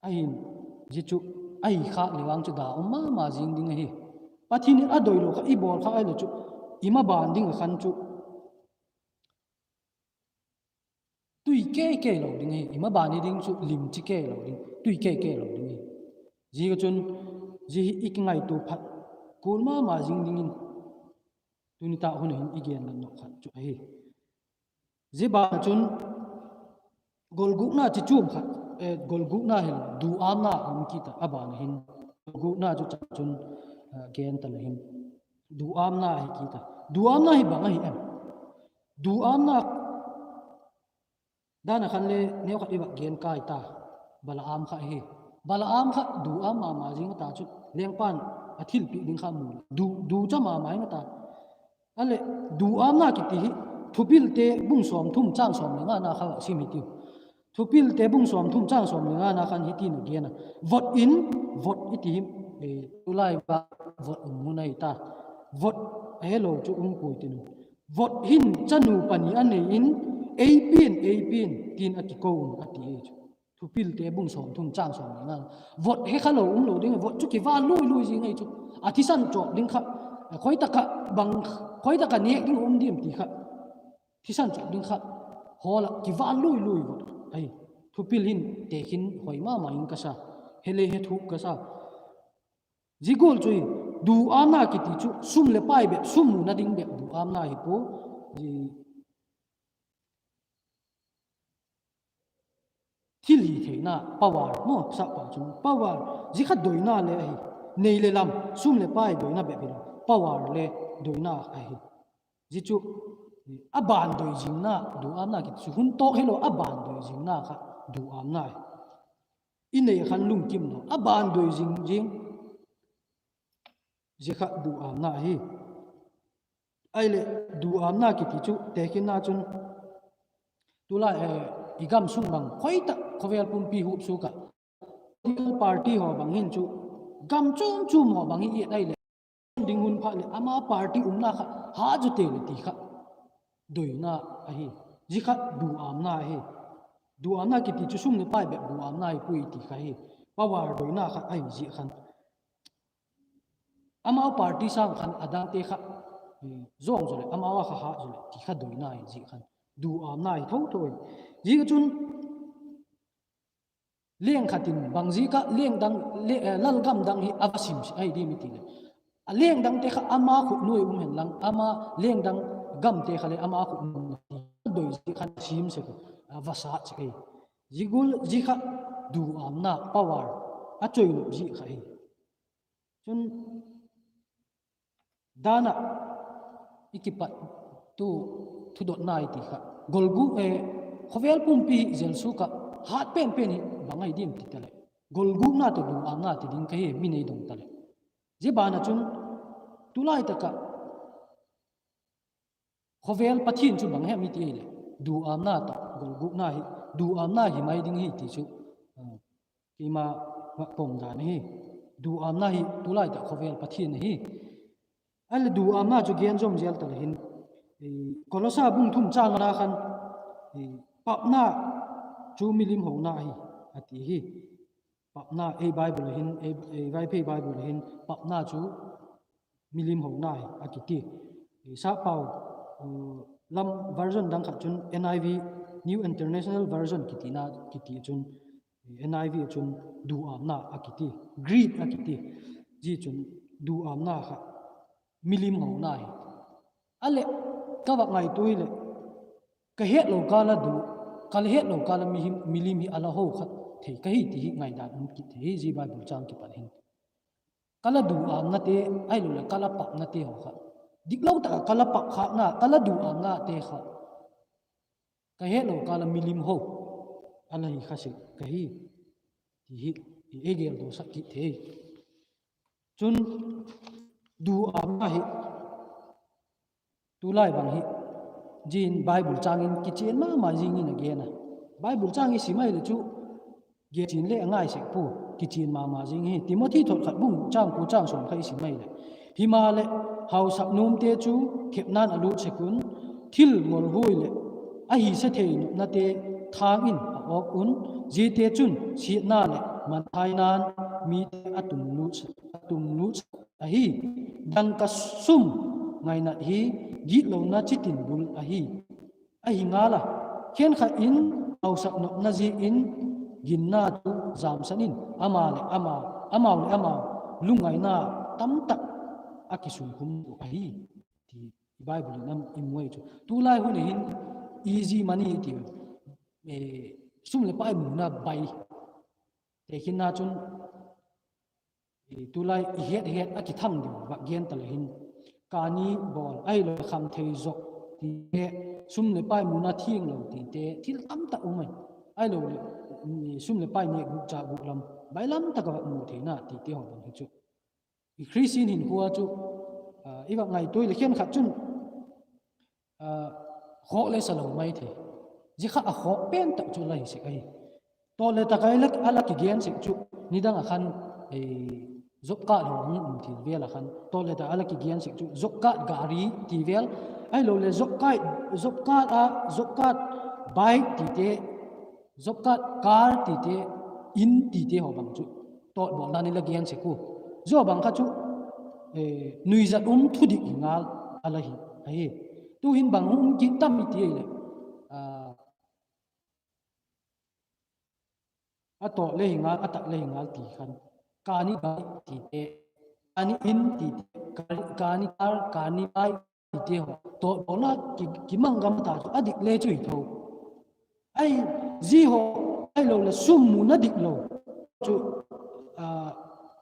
Ahin, zia chu ahi khâk leh vang chu da um ma ma zing ding ahi. Pathian in a doilo kha i bawl khâk ahileh chu, i maban ding ah khan chu tui kei kei lo ding ahi, i maban hi ding chu lim chi kei lo ding, tui kei kei lo ding ahi. Ziak a chun, zia hi i kingaitua phat kul ma ma zing dingin, tuni tak hun a hin i gen la nop khat chu ahi. Zia ban ah chun, golgukna chi chuam khat, golgukna hilo, duâmna um kit a, a ban a hin, golgukna chu chan chun, gen ta la hin, duâmna hi kit a, duâmna hi bang ahi em? Duâmna dan a khan le neukhat i vak gen kai ta, Balaam kha hi. Balaam kha duâm ma ma zing a ta chu, lengpa'n a thilpiak ding kha mu, du cha ma ma ing a ta. Aleh, duâmna kiti hi, Thupilte bung sawmthum châng sawm le ngana kha sim hitiu. Thupilte bung sawmthum châng sawm le ngana khan hitin a gen a, vot in, vot i ti hi, tulai va vot um hun ahi ta. Vot a helo chu um puai tin u. Vot hin chanu pani a nei in, ei pia'n, ei pia'n, tin a kiko un a ti ahi chu. Thupilte bung sawmthum châng sawm le nga. Vot he kha lo um lo ding, vot chu kival lui lui zing ahi chu. A thisan chawp ding kha, khoi tak ah bang, khoi tak ah nêk ding um diam ti kha, thisan chawp ding kha, hawl ah kival lui lui vot ahi. thupil hin tekhin hoi ma ma in ka sa, he le he thuk ka sa. Zia gual chu hi, duâmna kiti chu sum leh pai bep, sum muna ding bep duâmna hi pua, thilhitheina power maw, sap pa chun power, zia kha doina le ahi. Nei leh lam, sum leh pai doina bep hilo, power le doina ahi. Zia chu a ban doi zingna, duâmna kiti chu hun tawk hilo a ban doi zingna kha duâmna hi. I nei khan lungkim lo a ban doi zing zing, zia kha duâmna ahi. Ahileh duâmna kiti chu tekhinna chun, tulai i gam sung bang khoi tak khawvel pumpi hupsuak ah political party haw bang hin chu gam chuam chuam haw bang hi i et ahileh, ding hun phat leh ama party umna kha hat zaw tei leh ti kha doina ahi. Zia kha duâmna ahi. Duâmna kiti chu sum leh pai bep duâmna hi pui ti kha hi. Power doina kha ahi zia khan. Amau party sâng khan a dangte kha zawng zaw leh amau a kha hat zaw leh ti kha doina hi zia khan. Duâmna hi tho tho hi. Zia chun leng khat in bang ziak ah leng dang, lalgam dang hi a va sim sek ahi diam i ti leh, a leng dangte kha ama khut nuai um hen lang, ama leng dang gamte kha leh ama khut nuai doi ziak khan a sim sek uh, a va sat sek ahi. Zia gual zia kha duâmna power a choi lo ziak kha hi. Chun dan ah i kipattu thudotna i ti kha, golguk, khawvel pumpi hi zelsuak ah hat pen pen hi bang ahi diam ti taleh, golgukna tawh duâmna ti ding ka hi, mi nei dong taleh. Zia ban ah chun tulai tak ah khawvel pathian chu bang hem i ti ahileh, duâmna tawh golgukna hi, duâmna hi mai ding hi ti chu keima ngak pawm dan ahi. Duâmna hi tulai tak khawvel pathian ahi. Ahileh duâmna chu gen zawm zel ta le hin, Kolosa bung thum châng nga khan, papna chu milim hona ahi, a ti hi. Papna, ei Bible hin, ei Vaiphei Bible hin papna chu milim hona hi a kiti. Sappau lam version dang khat chun N I V, New International Version kitina kiti chun, N I V chun duâmna a kiti, greed a kiti. Zia chun duâmna kha milim hona hi. Ahileh ka va ngaitua hileh, ka hetlo kâl a du, ka hetlo kâl a milim hi a la ho kha thei ka hi ti hi ngaidan um kit thei hi zia Bible châng kipat hin. Ka la duâmnate, ahiloleh ka la papnate haw kha, diklo tak ah ka la pap khâkna, ka la duâmnate kha ka hetlo kâl a milim ho a la hi kha sek ka hi ti hi ei geldawsak kit thei. Chun duâmna hi tulai bang hi, zia in Bible châng in kichian ma ma zing in a gen a. Bible châng i sim ahileh chu, gen chian le a ngai sek pua, kichian ma ma zing hi. Timothy thot khat bung châng kua châng sawm kha i sim ahileh, himaleh, hausak nuamte chu thepna'n a lût sek un, thil ngolhuai leh a hise thei nopnate thâng in a awk un, ziate chun siatna leh manthaina'n mite a tum lût, a tum lût ahi. Dangka sum ngainat hi gitlona chitin bul ahi. Ahi ngal a, khenkhat in hausak nopna ziakin ginna chu jamsan in, ama leh ama, amau leh amau lungngaina tamtak a kisunkhum uh ahi, ti Bible in a i mu ahi chu. Tulai hun hin easy money i ti, sum leh pai muna bai, tekhinna chun tulai i het het a kithang ding vak gen ta le hin, kani bawl ahiloleh khamthei zok tite, sum leh pai muna thianglo tite, thil tamtak um ahi. Ahiloleh sum leh pai nêk gûk châk gûk lam, bailam tak ah vak mu theina tite haw bang hi chu i Khristian hinkhua chu i vak ngaitua leh khenkhat chun khawk le sa lo mai thei. Zia kha a khawk pen tak chu la hi sek ahi. Tawt le tak a la kigen sek chu, nidang ah khan job card haw hung um thil vel ah khan tawt le tak a la kigen sek chu job card gari ti vel, ahiloleh job card, job card a, job card bike tite, job card car tite, in tite haw bang chu tawt bawlna'n i la gen sek ua. Zia bang kha chu nuizat um thudik hi ngal a la hi ahi. Tu'hin bang hung um kit tam i ti ahileh, A tawt le hi ngal, a tak le hi ngal ti khan, kani bai tite, kani in tite, kani tar, kani bai tite haw tawtdawkna kimang gam ta chu a dik le chu hi tho. Ai, zia haw, ahiloleh sum muna diklo chu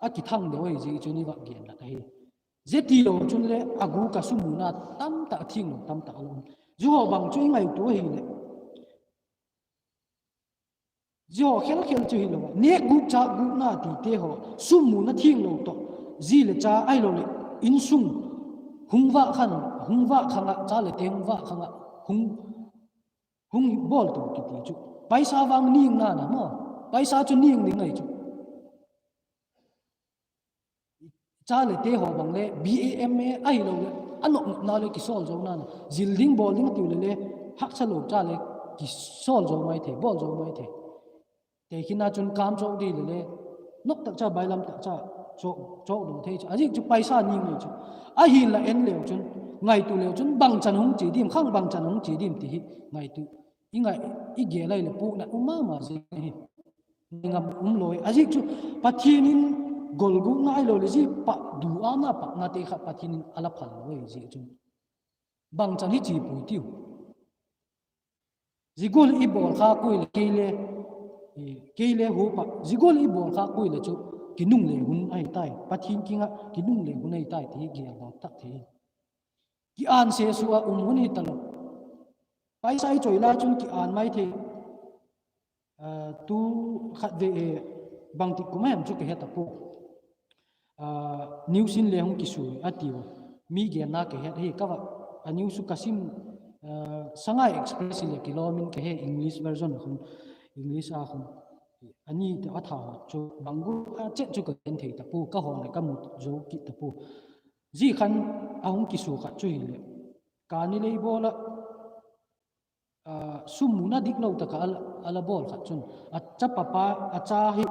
a kithang deu ahi ziak chun i va gen la ahi. Zia tilo chun le a gûk a sum muna tamtak thianglo tamtak a um. Zia haw bang chu i ngaitua ahileh, zia haw khel khel chu hilo a, nêk gûk châk gûkna tite haw, sum muna thianglo tawh, zi leh cha ahiloleh insung hung vâk khang, hung vâk khang ah, cha leh te hung vâk khang ah, hung, hung bawl to kiti chu, paisa vang ningna na maw, paisa chu ning ding ahi chu. Cha leh te haw bang le B A M A ahiloleh a nopnopna le kisawl zo na, zil ding bawl ding a tiu leh le, haksa lo cha le kisawl zo mai thei, bawl zo mai thei. Tekhinna chun kam chawk di leh le, nop tak cha, bailam tak cha, chawk, chawk lo thei chu. A ziak chu paisa ning ahi chu. Ahinla en leu chun, ngaitua leu chun bangchan hung chia diam, khang bangchan hung chia diam ti hi ngaitua, i ngai, i gel ahileh puakna um ma ma zing hi. Ngam um lo hi. A ziak chu Pathian in golgukna ahiloleh zia pah du ama pahna te kha Pathian in a la phal lo hi ziak chun, bangchan hi chia pui tiu. Zia gual i bawl kha kua le kei le, kei le huap ah zia gual i bawl kha kua le chu kinungle hun ahi tai, Pathian kiang ah kinungle hun ahi tai ti hi gel lo tak thei. Ki-ânse sua um hun hi talo. Paisa i choi lai chun ki-ân mai thei. Tu khat ve, bangtik kum a hem chu ka he ta pua. News in le hung kisui a tiu. Mi genna ka het hi ka va, a news chu ka sim, Sangai Express hileh kilawm in ka he, English version a khun, English a khun. A ni tawh a tha chu bang gual a chet chu ka gen thei ta pua, ka hawl leh ka mu zo kit ta pua. Zia khan a hung kisua khat chu hileh, kani lei bawl ah sum muna diklo tak ah a la bawl khat chun, a chapa pa, a cha hi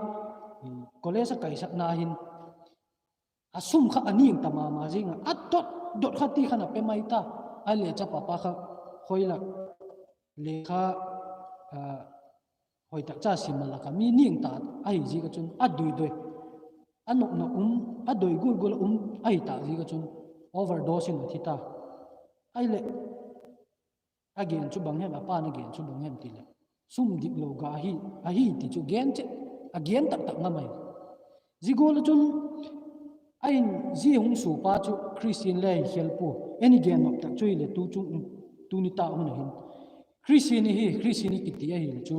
college a kaisakna hin a sum kha a ning ta ma ma zing a, a dot dot kha ti khan a pe mai ta. Ahileh chapa pa kha khoi lak lekha hoi tak cha sim a lak ah mi ning ta ahi ziak ah chun a doi doi, a nopna um, a doi gual gual a um ahi tak ziak ah chun overdose in a thi ta. Ahileh a gen chu bang hem, a pa'n a gen chu bang hem ti leh, sum diklo ga ahi, ahi ti chu gen chet, a gen tak tak ngam ahi. Zia gual ah chun a in zia hung sua pa chu Christian le hi khel pua. En i gen nop tak chu hileh tu chung, tuni tak hun a hin Christian i hi, Christian i kiti ahileh chu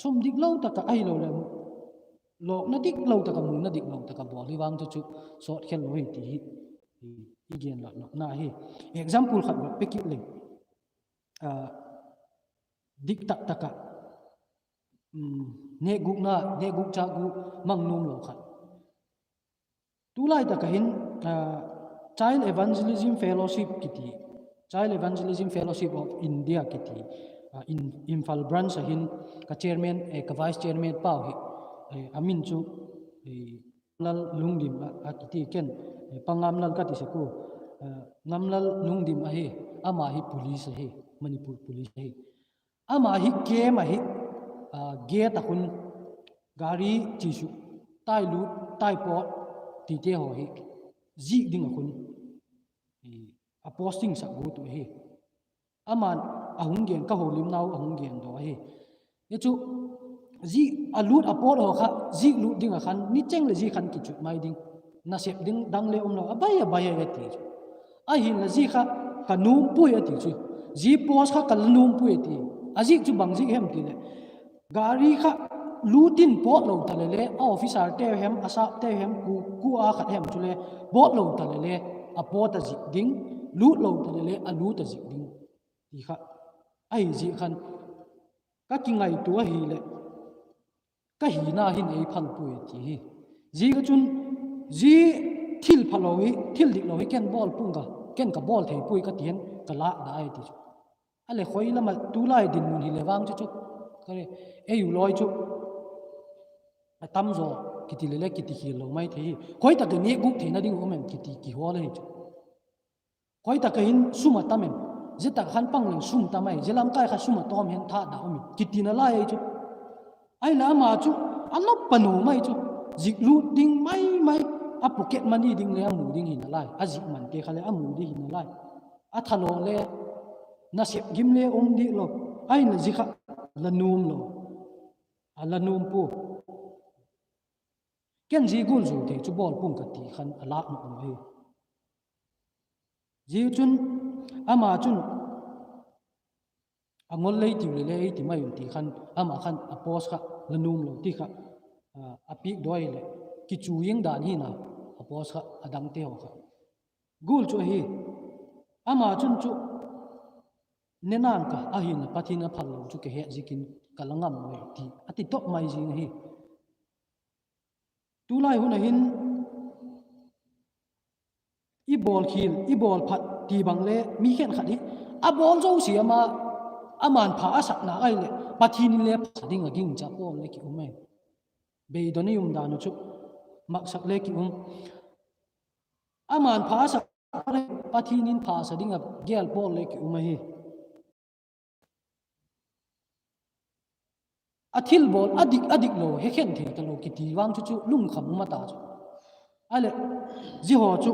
sum diklo tak ah ahiloleh lawkna diklo tak ah, muna diklo tak ah bawl hi vang chu chu sawt khel lo hi ti hi i gen lo nopna hi. Example khat va pe kit leng, dik tak tak ah nêkgûkna, nêkgûk châk gûk mang nuam lo khat. Tulai tak ah hin Child Evangelism Fellowship kiti, Child Evangelism Fellowship of India kiti, Imphal branch ah hin ka chairman, ka vice chairman pau hi, a min chu Ngamlal Lungdim a kiti, ken Pa Ngamlal ka ti sek ua. Ngamlal Lungdim ahi, ama hi police ahi, Manipur police ahi. Ama hi camp ahi, gate ah khun gari chi suk, tai lut, tai pawt tite haw hi zik ding ah khun a posting sak guat uh ahi. Ama'n a hung gen, ka holimnau a hung gen daw ahi. Hi chu, zik a lut a pawt haw kha zik lut ding ah khan ni cheng leh zik khan kichut mai ding, nasep ding dang le umlo, a bai a bai a ti chu. Ahinla zik kha ka nuam puai a ti chu. Zik post kha ka la nuam puai a ti. A zik chu bang zik hem ti leh, gari kha lut in pawt lo ta leh le, a officerte hem, a sapte hem, ku, kua khat hem chule pawt lo ta leh le, a pawt a zik ding, lut lo ta leh le a lut a zik ding ti kha ahi zik khan ka kingaitua ahileh, ka hina hin ei phal puai ti hi. Ziak ah chun, zia thil phalo hi, thil diklo hi ken bawl pung ka, ken ka bawl thei puai ka ti hen ka lâk da ai ti chu. A leh khoi lam ah tulai dinmun hileh vang chu chu, ei u lawi chu a tam zaw kiti leh le kiti khial lo mai thei hi. Khoi tak ah nêkgûk theina ding um em kiti kihawl ahi chu. Khoi tak ah hin sum a tam em, zia tak khan pang leng sum tam ahi, zia lamkai kha sum a tawm hen thât da um em kiti nalai ahi chu. Ahileh ama chu a nop pa nuam ai chu, zik lût ding mai mai, a pocket money ding le a mu ding hi nalai, a zik mante kha le a mu ding hi nalai, a thalo le nasep gim le um dik lo, ahinla zia kha la nuam lo, a la nuam pua. Ken zia gual zuau thei chu bawl pua'ng ka ti khan a lâk nuam lo hi. Zia chun ama chun a ngol lei tiu le le ei ti mai un ti khan ama khan a post kha la nuam lo ti kha, a piak dawi leh kichu ing dan hi na, a post kha a dangte haw kha. Gual chu ahi, ama chun chu ne nang ka, ahinla Pathian a phal lo chu ka het ziakin ka la ngam lo ti a ti top mai zing ahi. Tulai hun a hin i bawlkhial, i bawl phat ti bang le mi khenkhat hi a bawl zosia ma, ama'n pha a sakna ahileh Pathian in le pha sa ding a gingcha pawl le ki um ai. Beidong i um dan uh chu maksak le ki um. Ama'n pha a sak, Pathian in pha sa ding a gêl pawl le ki um ahi. A thilbawl a dik a dik lo, hekhen thei talo kiti vang chu chu lungkham um a ta chu. Ahileh, zia haw chu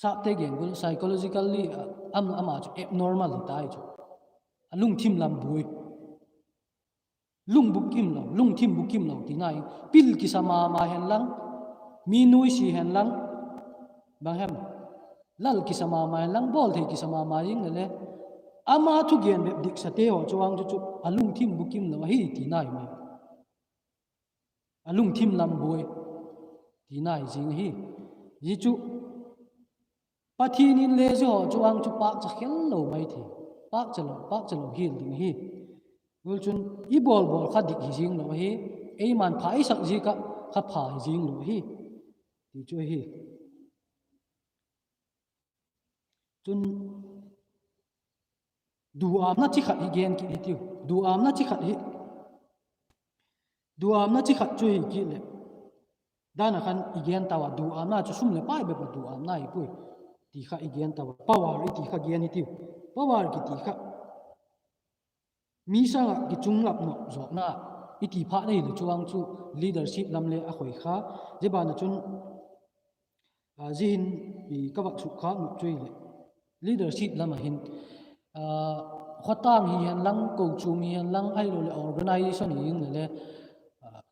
sâpte gen gual psychologically, am, ama chu abnormal hi tai chu. A lungthim lam buai. Lung bukim lo, lungthim bukim lo tina hi, pil kisa ma ma hen lang, mi nuisi hen lang, bang hem, lal kisa ma ma hen lang, bawl thei kisa ma ma zing le le, ama thugen bep diksate haw chu vang chu chu a lungthim bukim lo ahi tina hi mai. A lungthim lam buai tina hi zing ahi. Zia chu Pathian in le zia haw chu vang chu pâkcha khel lo mai thei, pâkcha lo, pâkcha lo hial ding ahi. Gual chun i bawl bawl kha dik hi zing lo ahi, eima'n pha i sak ziak ah kha pha hi zing lo ahi, ti chu ahi. Chun, duâmna chi khat hi gen kit hitiu, duâmna chi khat hi, duâmna chi khat chu hi kit leh, dan a khan i gen tau a, duâmna chu sum leh pai bep a duâmna hi puai, ti kha i gen tau a, power i ti kha gen hitiu, power kiti kha mi sâng ah kichung lap nop zawkna i ti phat ahileh chu vang chu leadership lam le a khoi kha, zia ban ah chun, zia hin ka vak sukkhâk nop chu hileh, leadership lam ah hin, khawtâng hi hen lang, kochuam hi hen lang, ahiloleh organization hi hing le le,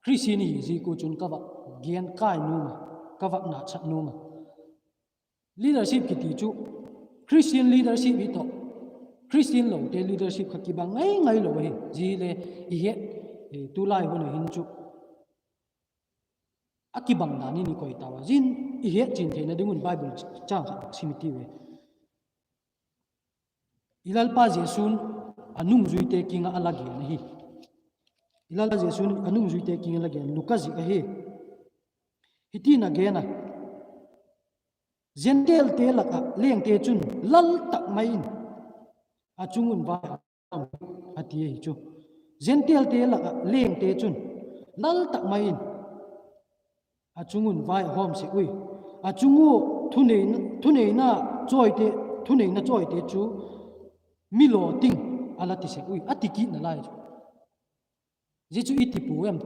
Christian hi ziak ua chun ka vak gen kai nuam a, ka vak natsat nuam a. Leadership kiti chu Christian leadership hi tawh Christian lote leadership kha kibang ngai ngai lo ahi. Zia hile i het, tulai hun a hin chu a kibang dan in i koi tau a, zia in i hetchian theina ding un Bible châng khat sim i tiu e. I Lalpa Jesu'n a nungzuite kiang ah a la gen ahi. I Lalpa Jesu'n a nungzuite kiang ah a la gen, Luka zik ahi. Hiti'n a gen a, Gentilete lak ah lengte chun lal tak mai in a chung un vai a, a ti ahi chu. Gentilete lak ah lengte chun lal tak mai in a chung un vai a hawm sek ui. A chung ua thuneina, thuneina chawite, thuneina chawite chu mi law ting a la ti sek ui, a ti kit nalai chu. Zia chu i ti pua em?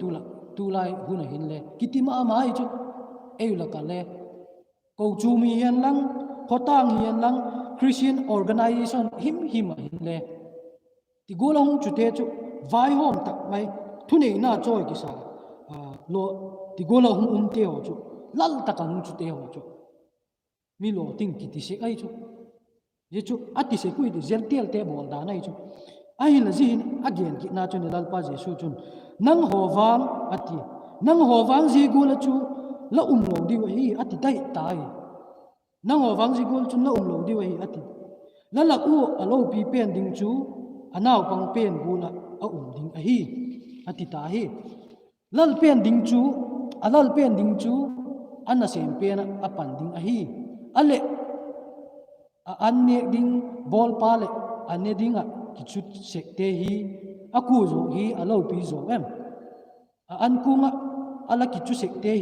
Tulai hun a hinle kiti ma ma hi chu. Ei lak ah le, kochuam hi hen lang, khawtâng hi hen lang, Christian organization himhim ah hinle, ti gual a hung chute chu vaihawm tak mai, thuneina chawi kisa, ti gual a hung umte haw chu, lal tak a hung chute haw chu mi law ting kiti sek ahi chu. Zia chu a ti sek ui ti, Gentilete bawl dan ahi chu. Ahinla zia hin a gen kitna chun i Lalpa Jesu chun, Nanghaw vang, a ti, nanghaw vang zia gual ah chu la um lo diu ahi, a ti tai tai. Nanghaw vang zia gual chun la um lo diu ahi, a ti. La lak ua a lopi pen ding chu a naupang pen gual ah a um ding ahi, a ti ta hi. Lal pen ding chu, a lal pen ding chu a nasêm pen ah a pan ding ahi. A leh, a an nêk ding bawlpa leh a ne ding ah kichu sekte hi a kua zaw hi a lopi zaw em? A an kuang ah a la kichu sekte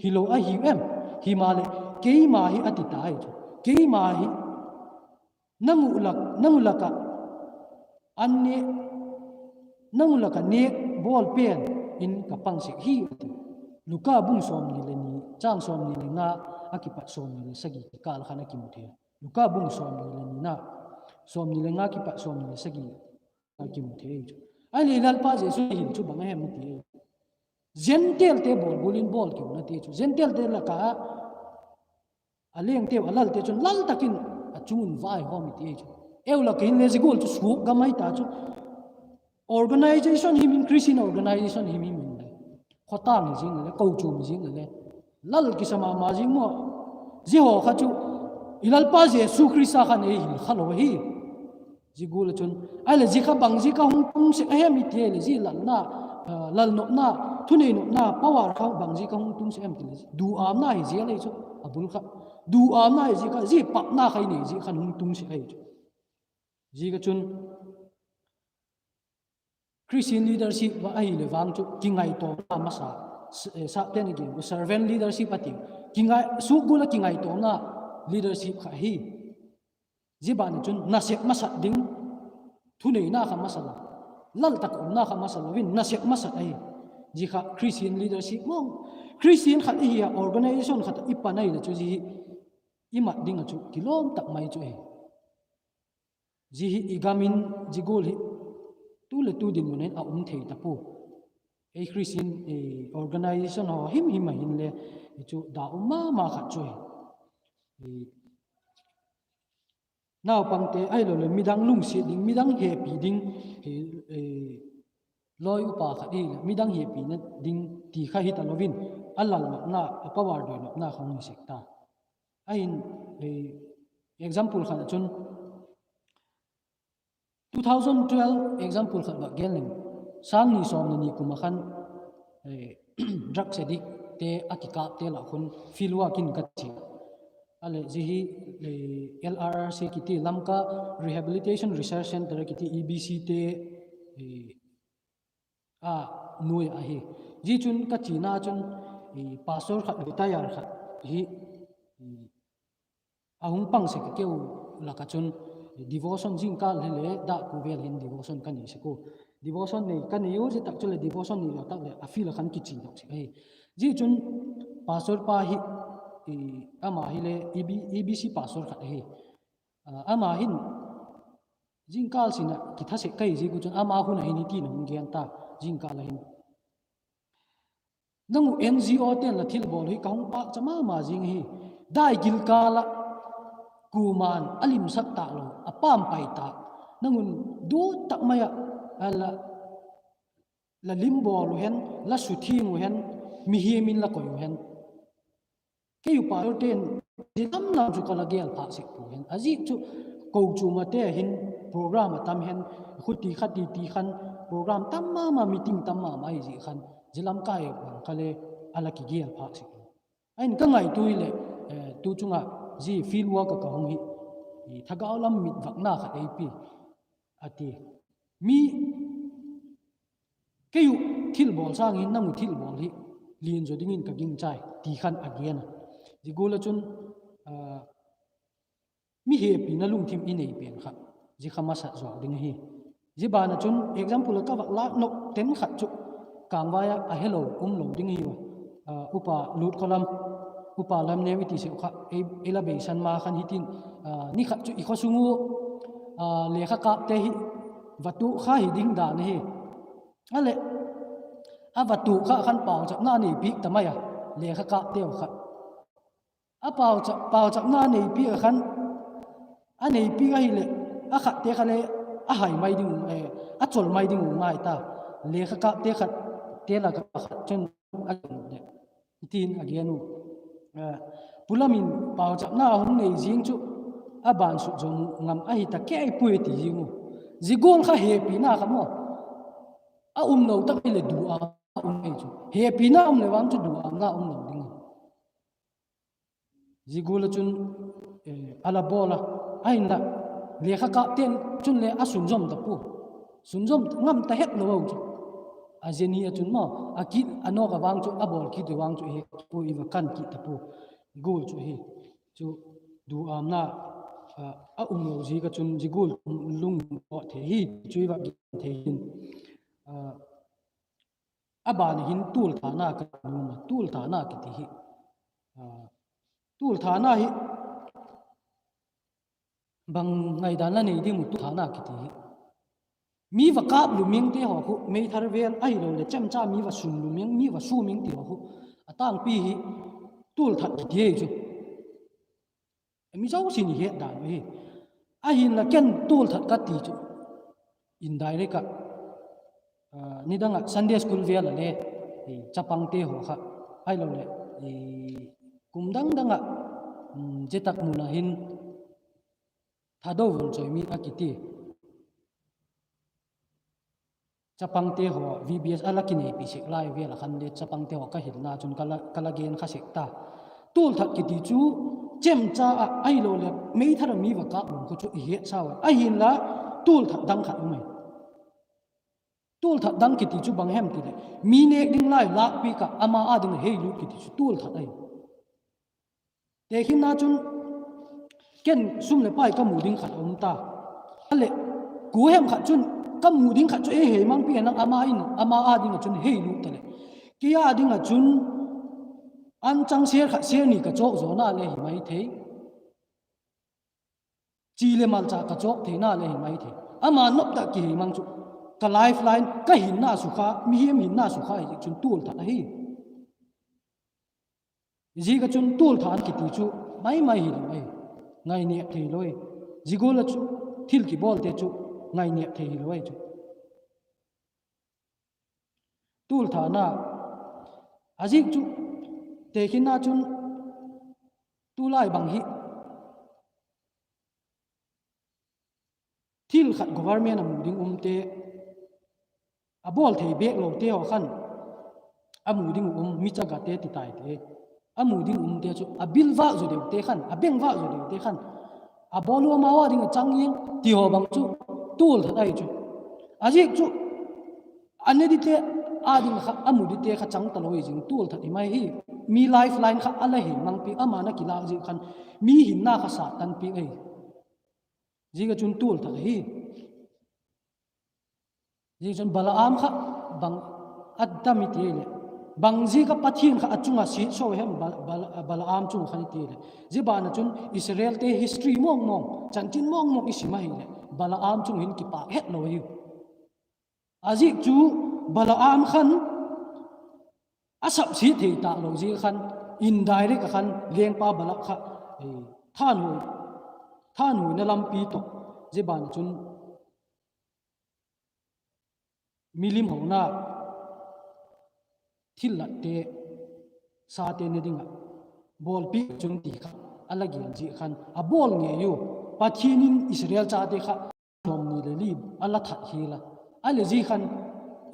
hilo ahiu em? Himaleh, keima hi, a ti ta hi chu, keima hi nang u lak, nang u lak ah an ne, nang uh lak ah nêk bawl pen in ka pang sek hi, a ti. Luka bung sawmni le ni, chang sawmni le nga a kipat sawmni le sagi kikâl khan a kimu thei. Luka bung sawmni le nina, sawmni le nga kipat sawmni le sagi a kimu thei chu. Ahileh Lalpa Jesu hin chu bang a hem a ti, Gentilete bawl gual in bawl kiu na ti chu. Gentilete lak ah a lengteu, a lalte chun lal tak in a chung un vaihawm i ti chu. Eu lak ah hin le zia gual chu suak gam ahi ta chu. Organisation himhim, Christian organisation himhim in le, khawtâng hi zing le, kochuam hi zing le, lal kisa ma ma zing maw. Zia haw kha chu i Lalpa Jesu Khrista khan ei hil kha lo ahi. Zia gual ah chun, ahileh zia kha bang ziak a hung tung sek a hem i ti leh, zia lalna, lal nopna, thunei nopna power kha bang ziak a hung tung sek em ti leh, duâmna hi ziak ahi chu. A bul kha duâmna hi ziak a, zia pakna kha i nei ziak khan hung tung sek ahi chu. Ziak a chun Christian leadership va ahileh vang chu kingaitawmna masa, Sâpte'n a gen u servant leadership a ti. Suak gual ah kingaitawmna leadership kha ahi. Zia ban ah chun nasep masat ding, thuneina kha masa lo, lal tak umna kha masa lo in nasep masat ahi. Zia kha Christian leadership maw, Christian khat i hi a organisation khat ah i pan ahileh chu zia hi i mat ding ah chu kilawm tak mai chu ahi. Zia hi i gam in zia gual hi tu leh tu dinmun in a um thei ta pua. Ei Christian organisation haw himhim ah hin le chu da um ma ma khat chu hi. Naupangte ahiloleh midang lungsiat ding, midang hepi ding, lawi upa khat i leh midang hepina ding ti kha hi talo in, a lal nopna, a power doi nopna kha hung hi sek ta. Ahin, example khat ah chun two thousand twelve example khat va gen leng, sâng ni sawm leh ni kum ah khan drugs addictte a kikâpte lah khun field work in ka chia. A leh zia hi L R R C kiti, Lamka Rehabilitation Research Centre kiti, E B Cte a nuai ahi. Zia chun ka chiana chun pastor khat, retire khat hi a hung pang sek a, keu lak ah chun devotion zingkâl hile dak ku vel hin devotion ka nei sek u. Devotion nei ka nei u, zia tak chuleh devotion nei lo tak leh a field ah khan kichidok sek ahi. Zia chun pastor pa hi, ama hile E B C pastor khat ahi. Ama hin zingkâl sin ah kitha sek ka hi ziak u chun ama hun ah hin hitin a hung gen ta, zingkâl ah hin, Nang uh N G Ote'n la thilbawl hi ka hung pâkcha ma ma zing hi. Dai gil kâl ah kuama'n a limsak tâk lo, a pampai tâk, nang un du tak mai ah la, la limbawl uh hen, la suthiang uh hen, mihing in la koi uh hen, kei uh pastorte'n zia lam lam chu ka la gel phâk sek pua hen. A ziak chu kochuam ate hin program a tam hen, khuti kha ti ti khan program tam ma ma, meeting tam ma ma hi ziak khan zia lam kai bang kha le a la kigel phâk sek lo. Ahin ka ngaitua hileh, tu chung ah zia field work ah ka hung hi, thagau lam mitvâkna khat ei pi a ti. Mi kei uh thilbawl sâng hin nang uh thilbawl hi lian zaw dingin ka gingchai, ti khan a gen a. Zia gual ah chun mi hepina lungthim i nei pen kha, zia kha masat zawk ding ahi. Zia ban ah chun example ah ka vak lâk nop ten khat chu, kângvai ah a helo um lo ding ahi a, Upa Lutkholam, Upa Lamneu i ti sek kha, ei la beisan ma khan hitin, ni khat chu i khaw sung ua lekha kâpte hi vatuak kha hi ding dan ahi. A leh, a vatuak kha khan pauchapna neipiak ta mai a, lekha kâpteu kha. A pauchap, pauchapna neipiak ah khan, a neipiak ahileh, a khatte kha le a hai mai ding, a chol mai ding uh ngai ta. Lekha kâpte khatte lak ah khat chun a gen leh, hitin a gen u, Pu Lam in pauchapna hung nei zing chu a ban sut zo ngam ahi ta kei puai, a ti zing u. Zia gual kha hepina kha maw, a um lo tak hileh duâmna um ei chu. Hepina um leh vang chu duâmna um lo ding a. Zia gual ah chun a la bawl a, ahinla lekha kâpte'n chun le a sunzawm ta pua, sunzawm ngam ta het lo u chu. A zia ni ah chun maw, a kit a nawk ah vang chu a bawl kit uh vang chu he pua, i va kan kit ta pua. Gual chu hi chu duâmna a um lo ziak ah chun zia gual lung thei hi chu i va gen thei hin. A ban hin tualthana ka nuam a, tualthana kiti hi, tualthana hi bang ngaidan la nei ding uh, tualthana kiti hi. Mi va kâp lu mengte haw khu, meithal vel ahiloleh chemcha mi va sum lu meng, mi va sum meng ti haw khu, a tângpi hi tualthat kiti ei chu. Mi zosia in i het dan uh hi. Ahinla ken tualthat ka ti chu indirect ah, nidang ah Sunday school vel ah le chapangte haw kha, ahiloleh kum dang dang ah, zia tak mun ah hin Thadou Vunchawi mi a kiti chapangte haw VBS a la kineipi sek lai vel ah khan le chapangte haw ka hilna chun ka la, ka la gen kha sek ta. Tualthat kiti chu chemcha ah ahiloleh meithal ah mi va kâp lum khu chu i het sau a. Ahinla tualthat dang khat um ai. Tualthat dang kiti chu bang hem ti leh, mi nêk ding lai lâkpiak ah ama â ding a hei lût kiti chu tualthat ahi. Tekhinna chun ken sum leh pai ka mu ding khat a um ta. A leh, kua hem khat chun ka mu ding khat chu ei hei mangpi a, nang ama in ama â ding ah chun hei lût ta leh, kei â ding ah chun an chang sêr khat sêr ni ka chawk zawna le hi mai thei. Chi leh malcha ka chawk theina le hi mai thei. Ama nop tak kihei mang chu, ka lifeline, ka hinna sukha, mihing hinna sukha hi chun tualthat ahi. Ziak ah chun tualthat kiti chu mai mai hilo ahi. Ngainêp theilo ahi. Zia gual ah chu thil kibawlte chu ngainêp thei hilo ahi chu. Tualthana, a ziak chu tekhinna chun tulai bang hi thil khat government a mu ding umte, a bawl thei bêk lote haw khan a mu ding uh um, mi chagate ti taite, a mu ding umte chu a bil vâk zaw deute khan, a beng vâk zaw deute khan, a bawl u amau â ding ah chang ing ti haw bang chu tualthat ahi chu. A ziak chu a ne dingte â ding kha, a mu dingte kha chang talo hi zing, tualthat hi mai hi. Mi lifeline kha a la hei mangpi, ama na kilâk ziak khan mi hinna kha sat tanpi ahi. Ziak ah chun tualthat ahi. Ziak chun Balaam kha bang a tam i ti leh, bang ziak ah Pathian kha a chung ah siatsa hem, Balaam chung khan i ti leh, zia ban ah chun Israelte history mawng mawng, chanchin mawng mawng i sim ahileh Balaam chung hin kipâk hetlo hiu. A ziak chu Balaam khan a sapsiat thei talo ziak khan indirect ah khan lengpa Balak kha thanhuina lampi tawh, zia ban ah chun milim hona, thillatte, sate ne ding ah bawlpiak chun ti kha a la gen ziak khan a bawl ngei u. Pathian in Israel chate kha sawmni le li a la that hial a. A leh zia khan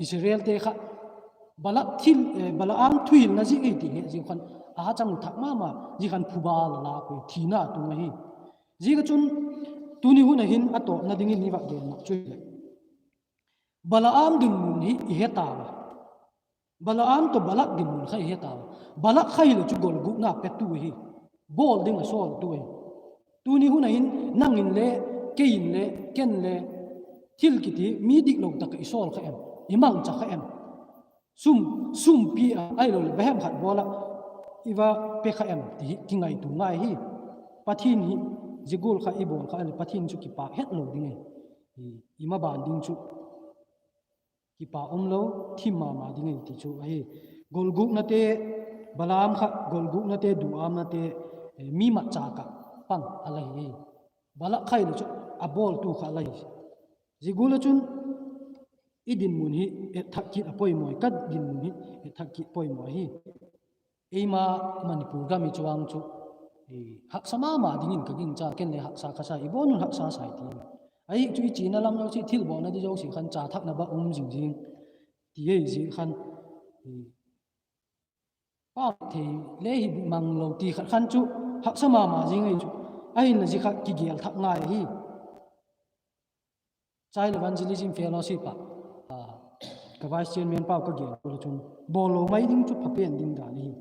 Israelte kha Balaam thuhilna ziak ei ti he ziak khan a chang thak ma ma, zia khan phuba la lâk ui, thina tung ahi. Ziak ah chun tuni hun ah hin a tawpna dingin i va gen mak chu hileh, Balaam dinmun hi i he tau a. Balaam tawh Balak dinmun kha i he tau a. Balak kha hileh chu golgukna petu ahi. Bawl ding a sawltu ahi. Tuni hun ah hin nang in le, kei in le, ken le, thil kiti mi diklo tak ah i sawl kha em, i mangcha kha em? Sum, sumpi a, ahiloleh va hem khat bawl ah i va pe kha em ti hi kingaitua ngai hi. Pathian hi, zia gual kha i bawl kha leh Pathian chu kipâk hetlo ding ahi. I maban ding chu kipâk umlo, thim ma ma ding ahi ti chu ahi. Golguknate, Balaam kha golguknate, duâmnate, mi matchâk ah pang a la hi. Balak kha hileh chu a bawltu kha a la hi. Zia gual ah chun i dinmun hi etthak kit a poimaw, ka dinmun hi etthak kit poimaw ahi. Eima Manipur gam i chuang chu haksa ma ma dingin ka gingcha, ken le haksa ka sa, i bawn un haksa sai ti. Ahi chu i chiana lam zosia, thilbawlna di zosia khan cha thakna ba um zing zing ti ei zia khan, pau thei le hi manglo ti khat khan chu haksa ma ma zing ahi chu. Ahinla zia kha kigel thak ngai ahi. Child Evangelism Fellowship ah ka vice chairman pau ka gen ua chun, bawllo mai ding chu pha pen ding dan ahi.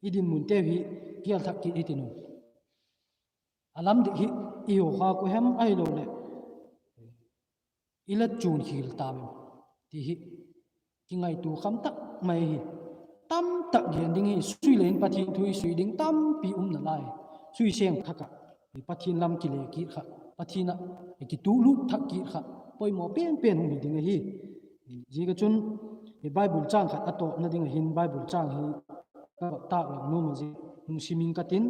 I dinmunteu hi gel thak kit i tin u. A lam dik hi i hukha ku hem ahiloleh i la chun khial ta em ti hi kingaitua kham tak mai hi. Tamtak gen ding hi, sui le in Pathian thu i sui ding tampi um nalai. Sui seng thak ah, Pathian lam kile kit kha, Pathian ah kituklût thak kit kha, poimaw pen pen hung hi ding ahi. Ziak a chun, Bible châng khat a tawpna ding ah hin Bible châng hi ka va tâk lang nuam a, zia hung sim ing ka tin,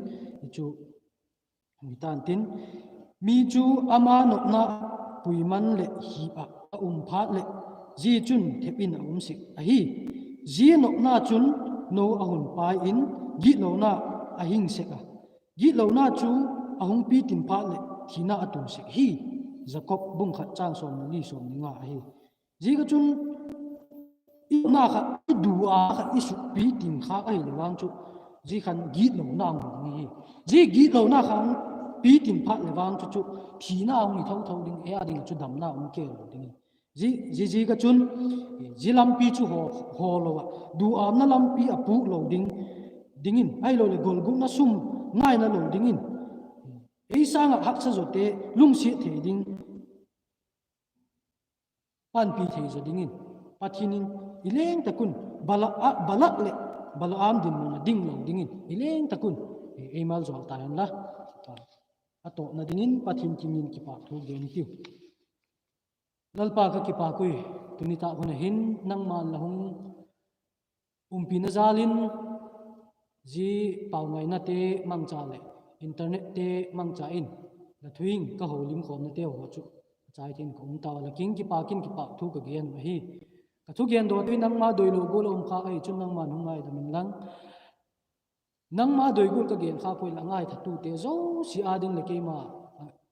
chu hung hi ta'n tin. Mi chu ama nopna puiman leh hip ah a um phat leh, zia chun thep in a um sek ahi. Zia nopna chun no a hun pai in, gitlona a hing sek a, gitlona chu a hung pitin phat leh thina a tun sek hi. Jakob bung khat châng sawmni, sawmni nga ahi. Ziak a chun, i nopna kha, i du a kha i sukpi tin khâk ahile vang chu, zia khan gitlona hung hi ding hi. Zia gitlona kha hung pitin phat leh vang chu chu, thina hung hi tho tho ding, ei â ding ah chu damna um kei lo ding hi. Zia, zia ziak a chun, zia lampi chu haw, haw lo ah, duâmna lampi a pûk lo ding, dingin, ahiloleh golgukna sum ngaina lo dingin, ei sâng ah haksa zawte lungsiat thei ding, panpi thei zaw dingin, Pathian in i leng tak un, Bala-, a, Balak leh Balaam dinmun a ding lo dingin i leng tak un ei maljawl ta hen la. A tawpna dingin Pathian kiang in kipâk thu gen i tiu. Lalpa, ka kipâk ui, tuni tak hun a hin nangma'n la hung umpina jâl in, zia pau ngainate mangcha leh internette mangcha in, la thu in ka holimkhawmnate haw chu a chai thei in ka um tau a, la kiang kipâk in kipâk thu ka gen uh ahi. Ka thugen daw tu hi nangma doilo gual a um khâk ahi chun nangma'n hung ngaidam inlang, nangma doi gual ka gen khâk ui leh a ngaithatute zosia â ding leh keima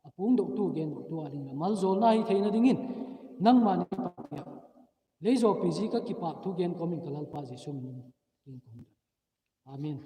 a puangdoktu, gendoktu â ding leh maljawlna hi theina dingin, nangma'n i pa lei zawpi zia ka kipâk thu gen kawm in ka Lalpa Jesu min in ka hun. Amen.